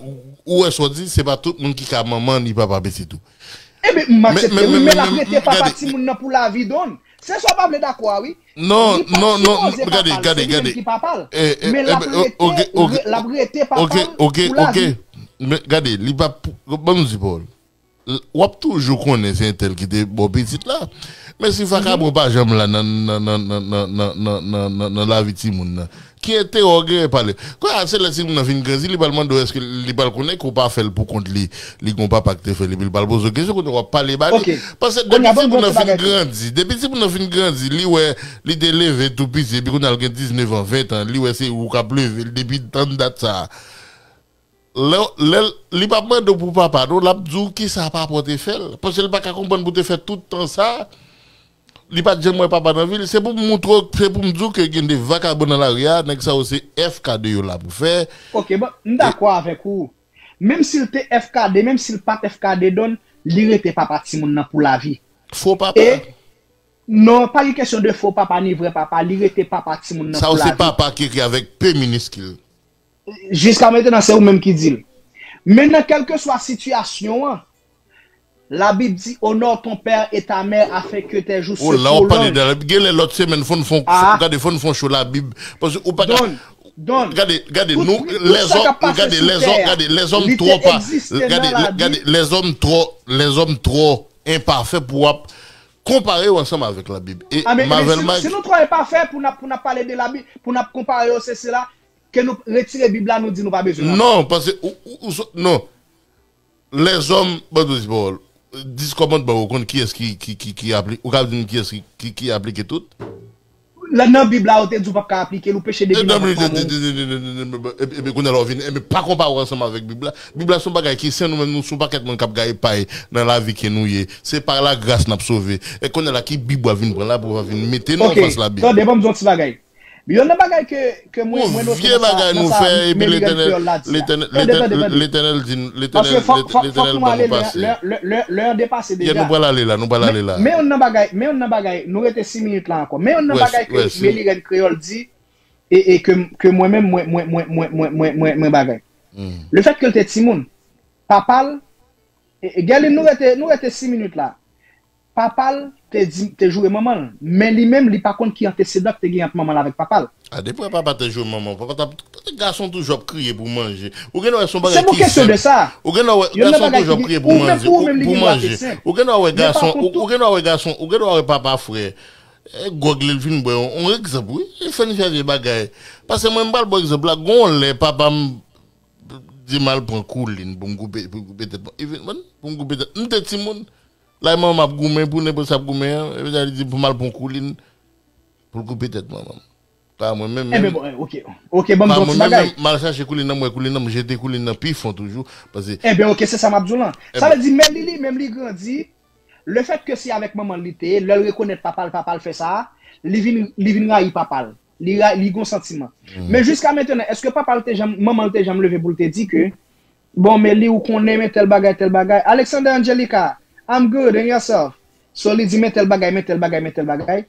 ou wè sa w di, se pa tout moun ki ka manman ni papa pitit ou. Ebyen, m Men- aksepte, men- wi, men- men l men- ap men- rete papa gade. Timoun nan pou lavi, Don. Se sa w pa vle dakò a, wi. Non, Li pa non, non, sipoze gade, papa l, gade, se li menm gade. Ki papa l. Eh, eh, Men l eh, ap eh, rete, ok, ok. re- l ap rete papa Ok, l ok, pou lavi. Ok. Men gade, li pa pou- ban m di Paul. L- W ap toujou konnen se entèl ki te ba w pitit la. Men si vakabon pa janm la nan, nan, nan, nan, nan, nan, nan, nan, nan, nan lavi timoun nan. Ki enterè w genyen pale? Kwa, se lè timoun nan vin grandi, li pral mande w èske li pral konnen ke w pa fè l pou kont li, li gon papa ki te fè l, epi l pral poze w kesyon, kounye a w ap pale ba li. Ok. Paske depi timoun nan fin grandi, depi timoun nan fin grandi, li wè, li te leve tou piti, epi kounye a l gen diznèf an, ven an, li wè se ou k ap leve l depi tann dat sa a. Lè, lè l, li p ap mande w pou papa, non, l ap di w kisa papa w te fè l. Paske l pa ka konprann pou te fè tout tan sa, li pa t janm wè papa nan vi l. Se pou m moutre w, se pou m di w ke gen de vakabon nan lari a, nèg sa yo se F K D yo la pou fè. Ok, bon, m dakò avèk ou. Menm si l te F K D, menm si l pa t F K D Don, li rete papa timoun nan pou lavi. Fo papa. E, non, pa gen kesyon de fo papa ni vrè papa, li rete papa timoun nan pou lavi. Sa yo se papa ki ekri avèk P miniskil. Jiska mentnan, se ou menm ki di l. Men nan kèlkeswa sitiyasyon an, Labib di, honore ton père et ta mère afin que tes jours se prolongent. Oh, la w ap pale de Labib. Gen lè lòt semèn, fò n fè yon, gade, fò n fè yon show Labib. Paske ou pa ka. Don, Don, gade, gade, tout, nou, tout sa k ap pase sou tè a, gade, lèzòm, gade, lèzòm twò pa, gade, gade, lèzòm twò, lèzòm twò enpafè pou w ap konpare yo ansanm avèk Labib. E Mavel Mike. Si nou twò enpafè pou n ap, pou n ap pale de Labib, pou n ap konpare yo, se sila, ke nou retire Bib la, nou di nou pa bezwen l ankò. Non, paske ou, ou, ou, non. Lèzòm, ban nou di pawòl. Dis kòmandman, ou konn kiyès ki, ki, ki, ki apli-, ou ka di m kiyès ki, ki, ki aplike tout? Nan Bib la, yo te di w p ap ka aplike l, ou peche depi nan vant manman w. Epi, epi kounye a la, w vin, epi pa konpare w ansanm avèk Bib la. Bib la se yon bagay ki sen, nou menm, nou se yon pakèt moun k ap gaye pay nan lavi ke nou ye. Se pa lagras n ap sove. E kounye a la, ki Bib w ap vin pran la pou w vin mete nou anfas Labib? Ok, tande, ban m di w yon ti bagay. Youn nan bagay ke, ke mwen, mwen note nan sa, nan sa Meliren Kreyòl la di a. Tande, tande, tande. Letènèl di n, Letènèl, Letènèl ban nou pase. Paske fòk, fòk, fòk nou ale, lè, lè, lè, lè an depase deja. Yeah, nou pral ale la, nou pral ale la. Men, men youn nan bagay, men youn nan bagay, nou rete sis minit la ankò. Men youn nan bagay ke Meliren Kreyòl di, e, e ke, ke mwen menm, mwen, mwen bagay. Lefètke l te timoun, papa l, e, e, Guerline, nou rete, nou rete sis minit la. Papa l te di, te joure manman l, men li menm, li pa konn ki antesedan ki te gen ant manman l avèk papa l. A, depi papa te joure manman, papa t ap, gason toujou ap kriye pou manje. Ou gen dwa wè se yon bagay ki senp. Se pou kesyon de sa. Ou gen dwa wè gason toujou ap kriye pou manje, pou manje. Ou gen dwa wè gason, ou, ou gen dwa wè gason, ou gen dwa wè papa frè. E gwòg li vin bwè, yon, yon egzanp, wi. Li fè n fè vye bagay. Paske mwen, m pral ba w egzanp la, gon lè papa m di m al pran koulin pou m koupe, pou m koupe tèt mwen. Li vin, pou m koupe tèt. M te timoun. Lè manman m ap goumen, pou nenpòt sa ap goumen an, epi li di pou m al pran koulin pou l koupe tèt manman m. Pa mwen menm, menm. Enben, bon, ok. Ok, ban m di w yon ti bagay. M al chache koulin nan, m wè koulin nan, m jete koulin nan pi fon toujou. Paske. Enben, ok, se sa m ap di w lan. Sa vle di, men li, li menm li grandi, lefètke se avèk manman l li te ye, lè l rekonèt papa l, papa l fè sa a, li vin, li vin rayi papa l. Li ra-, li gon santiman. Men jiska mentnan, èske papa l te janm, manman l te janm leve pou l te di ke, bon, Meli, ou konnen, men tèl bagay, tèl bagay. Alexander Angelica, I'm good, and yourself? So, li di, men tèl bagay, men tèl bagay, men tèl bagay.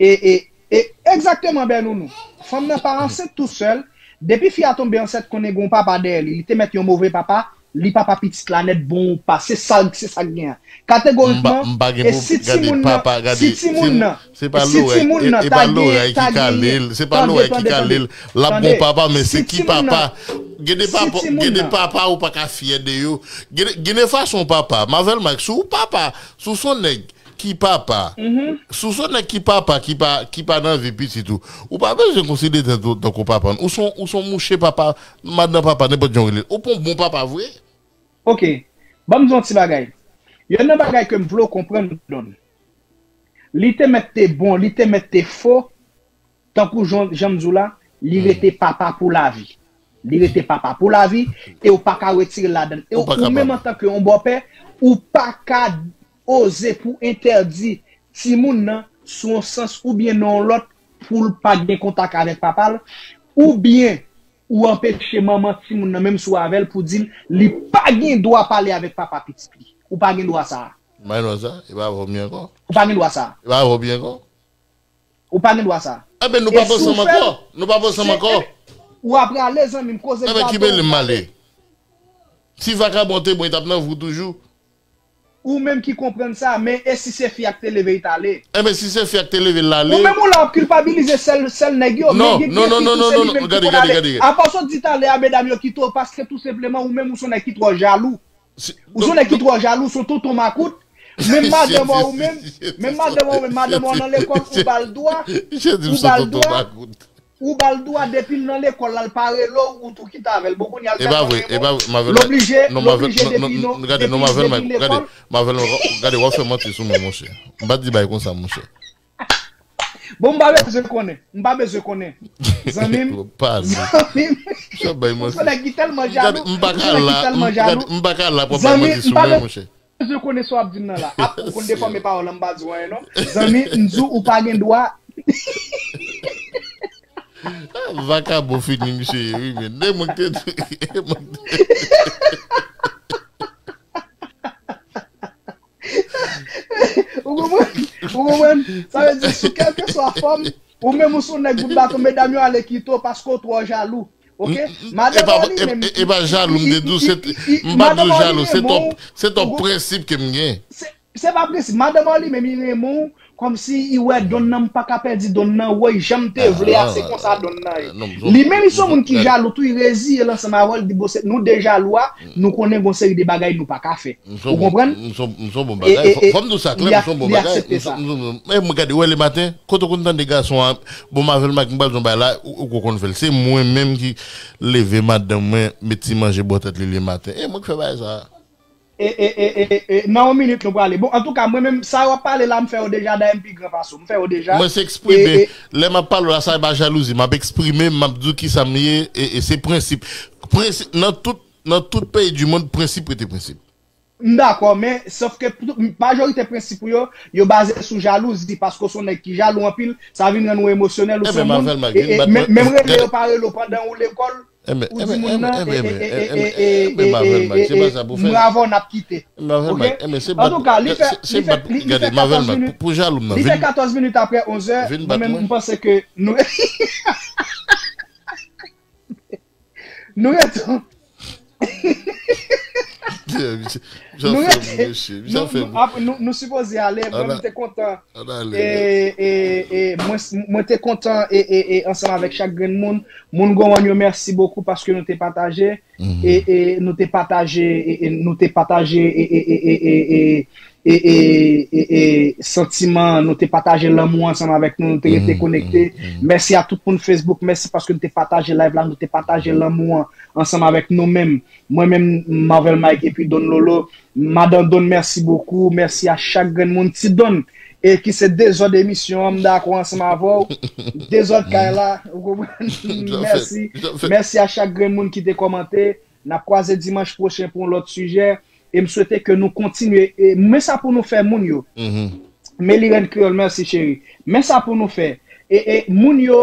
E, e, e, egzakteman, Bè Nounou. Fanm nan pa ansent tou sèl. Depi fi a tonbe ansent, konnen gon papa dèyè li. Li te mèt yon move papa. Li papa pitit la nèt, bon ou pa. Se sa, se sa k gen an. Kategorikman, e si timoun nan, si timoun nan, si timoun nan ta gen, ta gen, tande, tande, tande, tande. L ap bon papa, men se ki papa? Gen de papa, gen de papa ou pa ka fyè de yo. Gen de, gen de fason papa. Mavel Mike, si w papa, si w se yon nèg ki papa, si w se yon nèg ki papa, ki pa, ki pa nan vi pitit ou, ou pa bezwen konsidere tèt ou tankou papa. Ou se yon, ou se yon mouche papa, madan papa, nenpòt jan w rele l. Ou pa yon bon papa vre. Ok. Ban m di w yon ti bagay. Youn nan bagay ke m vle w konprann, Don. Li te mèt te bon, li te mèt te fo, tankou jan, jan m di w la, li rete papa pou lavi. Li rete papa pou lavi, e w pa ka retire l ladan l. E w, ou menm antanke yon bòpè, ou pa ka oze pou entèdi timoun nan sou yon sans oubyen nan yon lòt pou l pa gen kontak avèk papa l, oubyen ou anpeche manman timoun nan menm si w avè l pou di l li pa gen dwa pale avèk papa pitit li. Ou pa gen dwa sa a. M pa gen dwa sa, e pa avè w m ye ankò. Ou pa gen dwa sa a. E pa avè w m ye ankò. Ou pa gen dwa sa. Enben, nou p ap ansanm ankò. Nou p ap ansanm ankò. Ou ap prale, zanmi m, koze. Enben, ki Meli m ale? Si vakabon te bon, li t ap nan vi w toujou. Ou menm ki konprann sa, men e si se fi a k te leve l t ale? Enben, si se fi a k te leve l ale. Ou menm ou la w ap kilpabilize sèl, sèl nèg yo, men gen, gen fi tou se li menm ki konn ale. Apa w sot di talè a, medam yo kite w, paske tou senpleman ou menm ou se yon nèg ki twò jalou. Ou se yon nèg ki twò jalou, se yon tonton makout. Menm madanm ou menm, menm madanm ou menm, madanm ou nan lekòl, ou ba l dwa, ou ba l dwa, ou ba l dwa, depi l nan lekòl la, l pa rele w, ou tou kite avè l. Bon, kounye a l pèdi yon moun, l oblije, l oblije depi, depi, depi lekòl. Mavel, gade, w ap fè manti sou mwen, monchè. M pa di bay konsa, monchè. Bon, m pa bezwen konnen. M pa bezwen konnen. Zanmi m. Zanmi m. Ou se nèg ki tèlman jalou. Ou se nèg ki tèlman jalou. M pa ka la pou ap bay manti sou mwen, monchè. M pa bezwen konnen sa w ap di m nan la. Apre w konn defòme pawòl la, m pa di w anyen non. Zanmi, m di w, ou pa gen dwa. Vakabon fini misye ye, wi, men. E mwen ki te di. E mwen ki te. Ou konprann? Ou konprann? Sa vle di, sou kèlkeswa fòm, ou menm ou se yon nèg bout baton, medam yo ale kite w paske w twò jalou. Oke? Madanm ou li menm. E pa jalou m te di w, se, m pa di w jalou, se twòp, se twòp prensip ke m gen. Se pa prensip. Madanm ou li menm, li renmen w, kòmsi li wè donn nan, m pa ka pèdi donn nan, woy, jan m te vle a, se konsa donn nan ye. Li menm, li se yon moun ki jalou tou, li reziye l ansanm avè w, li di, bon, se nou de jalou a, nou konnen gon seri de bagay nou pa ka fè. Ou konprann? M se yon bon bagay. Fò m di w sa klè, m se yon bon bagay. M se yon bon, men mwen gade, ou wè lematen, kote w konn tande gason an, bon, Mavel Mike, m pral di w yon bagay la, ou, ou konn fè l. Se mwen menm ki leve madanm mwen, met ti manje bò tèt li lematen. E mwen ki fè bagay sa a. E, e, e, e, e, nan yon minit nou prale. Bon, antouka, mwen menm, sa w ap pale la, m fè yo deja, dayè m pi gran pase w. M fè yo deja. Mwen se eksprime. Lè m ap pale w la, sa e pa jalouzi. M ap eksprime, m ap di w kisa m ye, e, e se prensip. Prensip, nan tout, nan tout peyi di mond, prensip rete prensip. M dakò, men, sòf ke majorite prensip ou yo, yo baze sou jalouzi, paske w se yon nèg ki jalou anpil, sa vin rann ou emosyonèl, ou se yon moun, menm rele yo pa rele w pandan ou lekòl, ou di moun nan, e, e, e, m bravo, n ap kite. Oke? Antouka, li fè, li fè, li fè katòz minit, li fè katòz minit apre onzè, mwen menm, m panse ke nou, nou retou-, nou rete, nou, nou, nou, nou sipoze ale, mwen, m te kontan. E, e, e, mwen, mwen te kontan, e, e, e, ansanm avèk chak grenn moun. Moun Gowon yo, mèsi bokou paske nou te pataje. E, e, nou te pataje, e, e, nou te pataje, e, e, e, e, e, e, e, e, e, e, santiman, nou te pataje lanmou ansanm avèk nou, nou te rete konekte. Mèsi a tout moun Facebook, mèsi paske nou te pataje live la, nou te pataje lanmou an ansanm avèk nou menm. Mwen menm, Marvel Mike epi Don Lolo. Madan Don, mèsi bokou. Mèsi a chak grenn moun. Ti Don, e ki se Dezòd emisyon an, m dakò ansanm avè w. Dezòd kay la, ou konprann? Mèsi. Mèsi a chak grenn moun ki te kòmante. N ap kwaze dimanch pwochen pou yon lòt sijè. E m swete ke nou kontinye. E men sa pou nou fè moun yo. Melirèn Kreyòl, mèsi cheri. Men sa pou nou fè. E, e moun yo,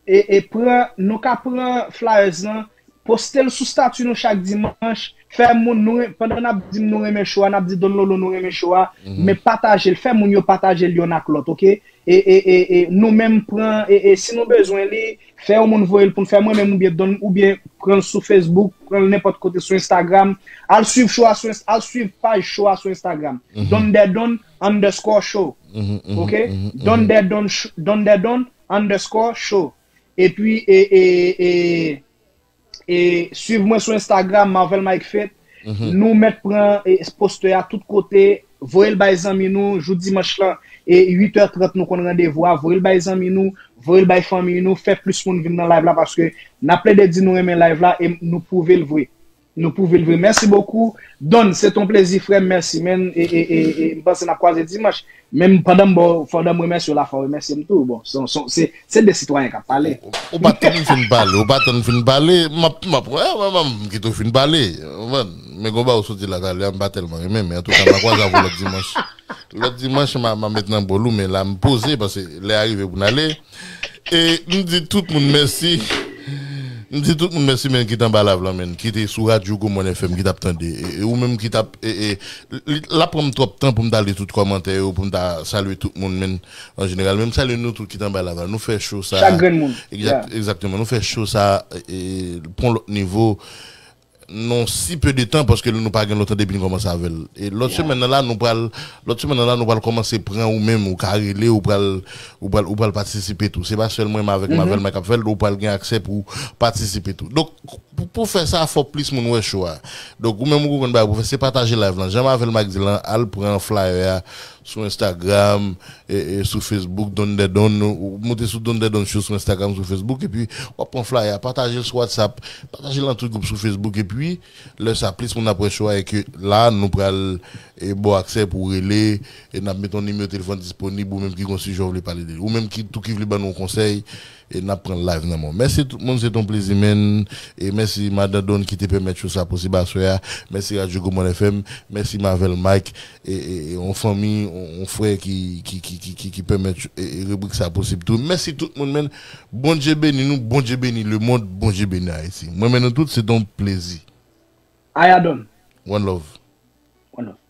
e, e pran, nou ka pran flyers lan, poste l sou stati nou chak dimanch, fè moun nou ren-, pandan n ap di m nou renmen show a, n ap di Don Lolo nou renmen show a, men pataje l, fè moun yo pataje l yonn ak lòt, oke? E, e, e, e nou menm pran, e, e si nou bezwen li, fè yon moun voye l pou n fè mwen menm oubyen Don, oubyen pran l sou Facebook, pran l nenpòt kote sou Instagram. Al swiv show a sou Inst-, al swiv paj show a sou Instagram. Don Dè Don underscore show. Oke? Don Dè Don sh-, Don Dè Don underscore show. Epi, e, e, e, e swiv mwen sou Instagram, Marvel Mike Faith. Nou mèt pran, e, poste a tout kote, voye l bay zanmi nou, jou dimanch lan, e uit è trant nou konn randevou a, voye l bay zanmi nou, voye l bay fanmi nou, fè plis moun vin nan live la, paske n ap plede di nou renmen live la, e nou pwouve l vre. Nou pwouve l vre. Mèsi bokou. Don, se ton plezi, frè m. Mèsi, man. E, e, e, e, m panse n ap kwaze dimanch. Men m, pandan m ba w, pandan m remèsye w la, fò w remèsye m tou. Bon, se, se, se, se de sitwayen k ap pale. Ou, ou pa tann m fin pale, ou pa tann m fin pale. M ap, m ap, wè, wè, m kite w fin pale. Ou konprann? Men gon bagay ou soti la talè a, m pa tèlman renmen, men antouka, m a kwaze avè w lòt dimanch. Lòt dimanch, m a, m a met nan bòl ou, men la, m poze, paske lè a rive pou n ale. E m di tout moun mèsi. M di tout moun mèsi, men ki t anba live la, men ki te sou radyo Gomòn F M, ki t ap tande. E, e ou menm ki t ap, e, e, li, l ap pran m twòp tan pou m ta li tout kòmantè yo, pou m ta salye tout moun, men an jeneral. Men m salye nou tout ki t anba live la. Nou fè show sa. Chak grenn moun. Egzak-, egzakteman. Nou fè show sa, e, e, pou yon lòt nivo. Non, si peu de tan, paske nou pa gen lontan depi n kòmanse avè l. E lòt semèn nan la, nou pral, lòt semèn nan la, nou pral kòmanse pran ou menm, ou ka rele, ou pral, ou pral, ou pral patisipe tou. Se pa sèl mwen, men avèk Marvel Mike k ap fè l, ou pral gen aksè pou patisipe tou. Donk, Pou, pou fè sa, fò plis moun wè show a. Donk, ou menm ou konn bagay pou fè, se pataje live lan. Jan Mavel Mac di lan, al pran flyer a sou Instagram, e, e, sou Facebook, Don Dè Don. Ou, ou moute sou Don Dè Don Show sou Instagram, sou Facebook, epi w ap pran flyer a, pataje l sou WhatsApp, pataje l nan tout gwoup sou Facebook, epi lè sa, plis moun ap wè show a, e ke la, nou pral, e, ba w aksè pou w rele, e n ap met yon nimewo telefòn disponib, ou menm ki gon sijè w vle pale de li. Ou menm ki tou ki vle ban nou yon konsèy, e n ap pran live nan men w. Mèsi tout moun, se t on plezi, menn. E mèsi Madan Don ki te pèmèt show sa posib aswè a. Mèsi Radio Gomòn F M. Mèsi Mavel Mike. E, e, e on fanmi, on, on frè ki, ki, ki, ki, ki, ki pèmèt, e, e ribrik sa posib tou. Mèsi tout moun, menn. Bondye beni nou, Bondye beni lemonn, Bondye beni Ayiti. Mwen, men nou tout, se t on plezi. Aya Don. One love. One love.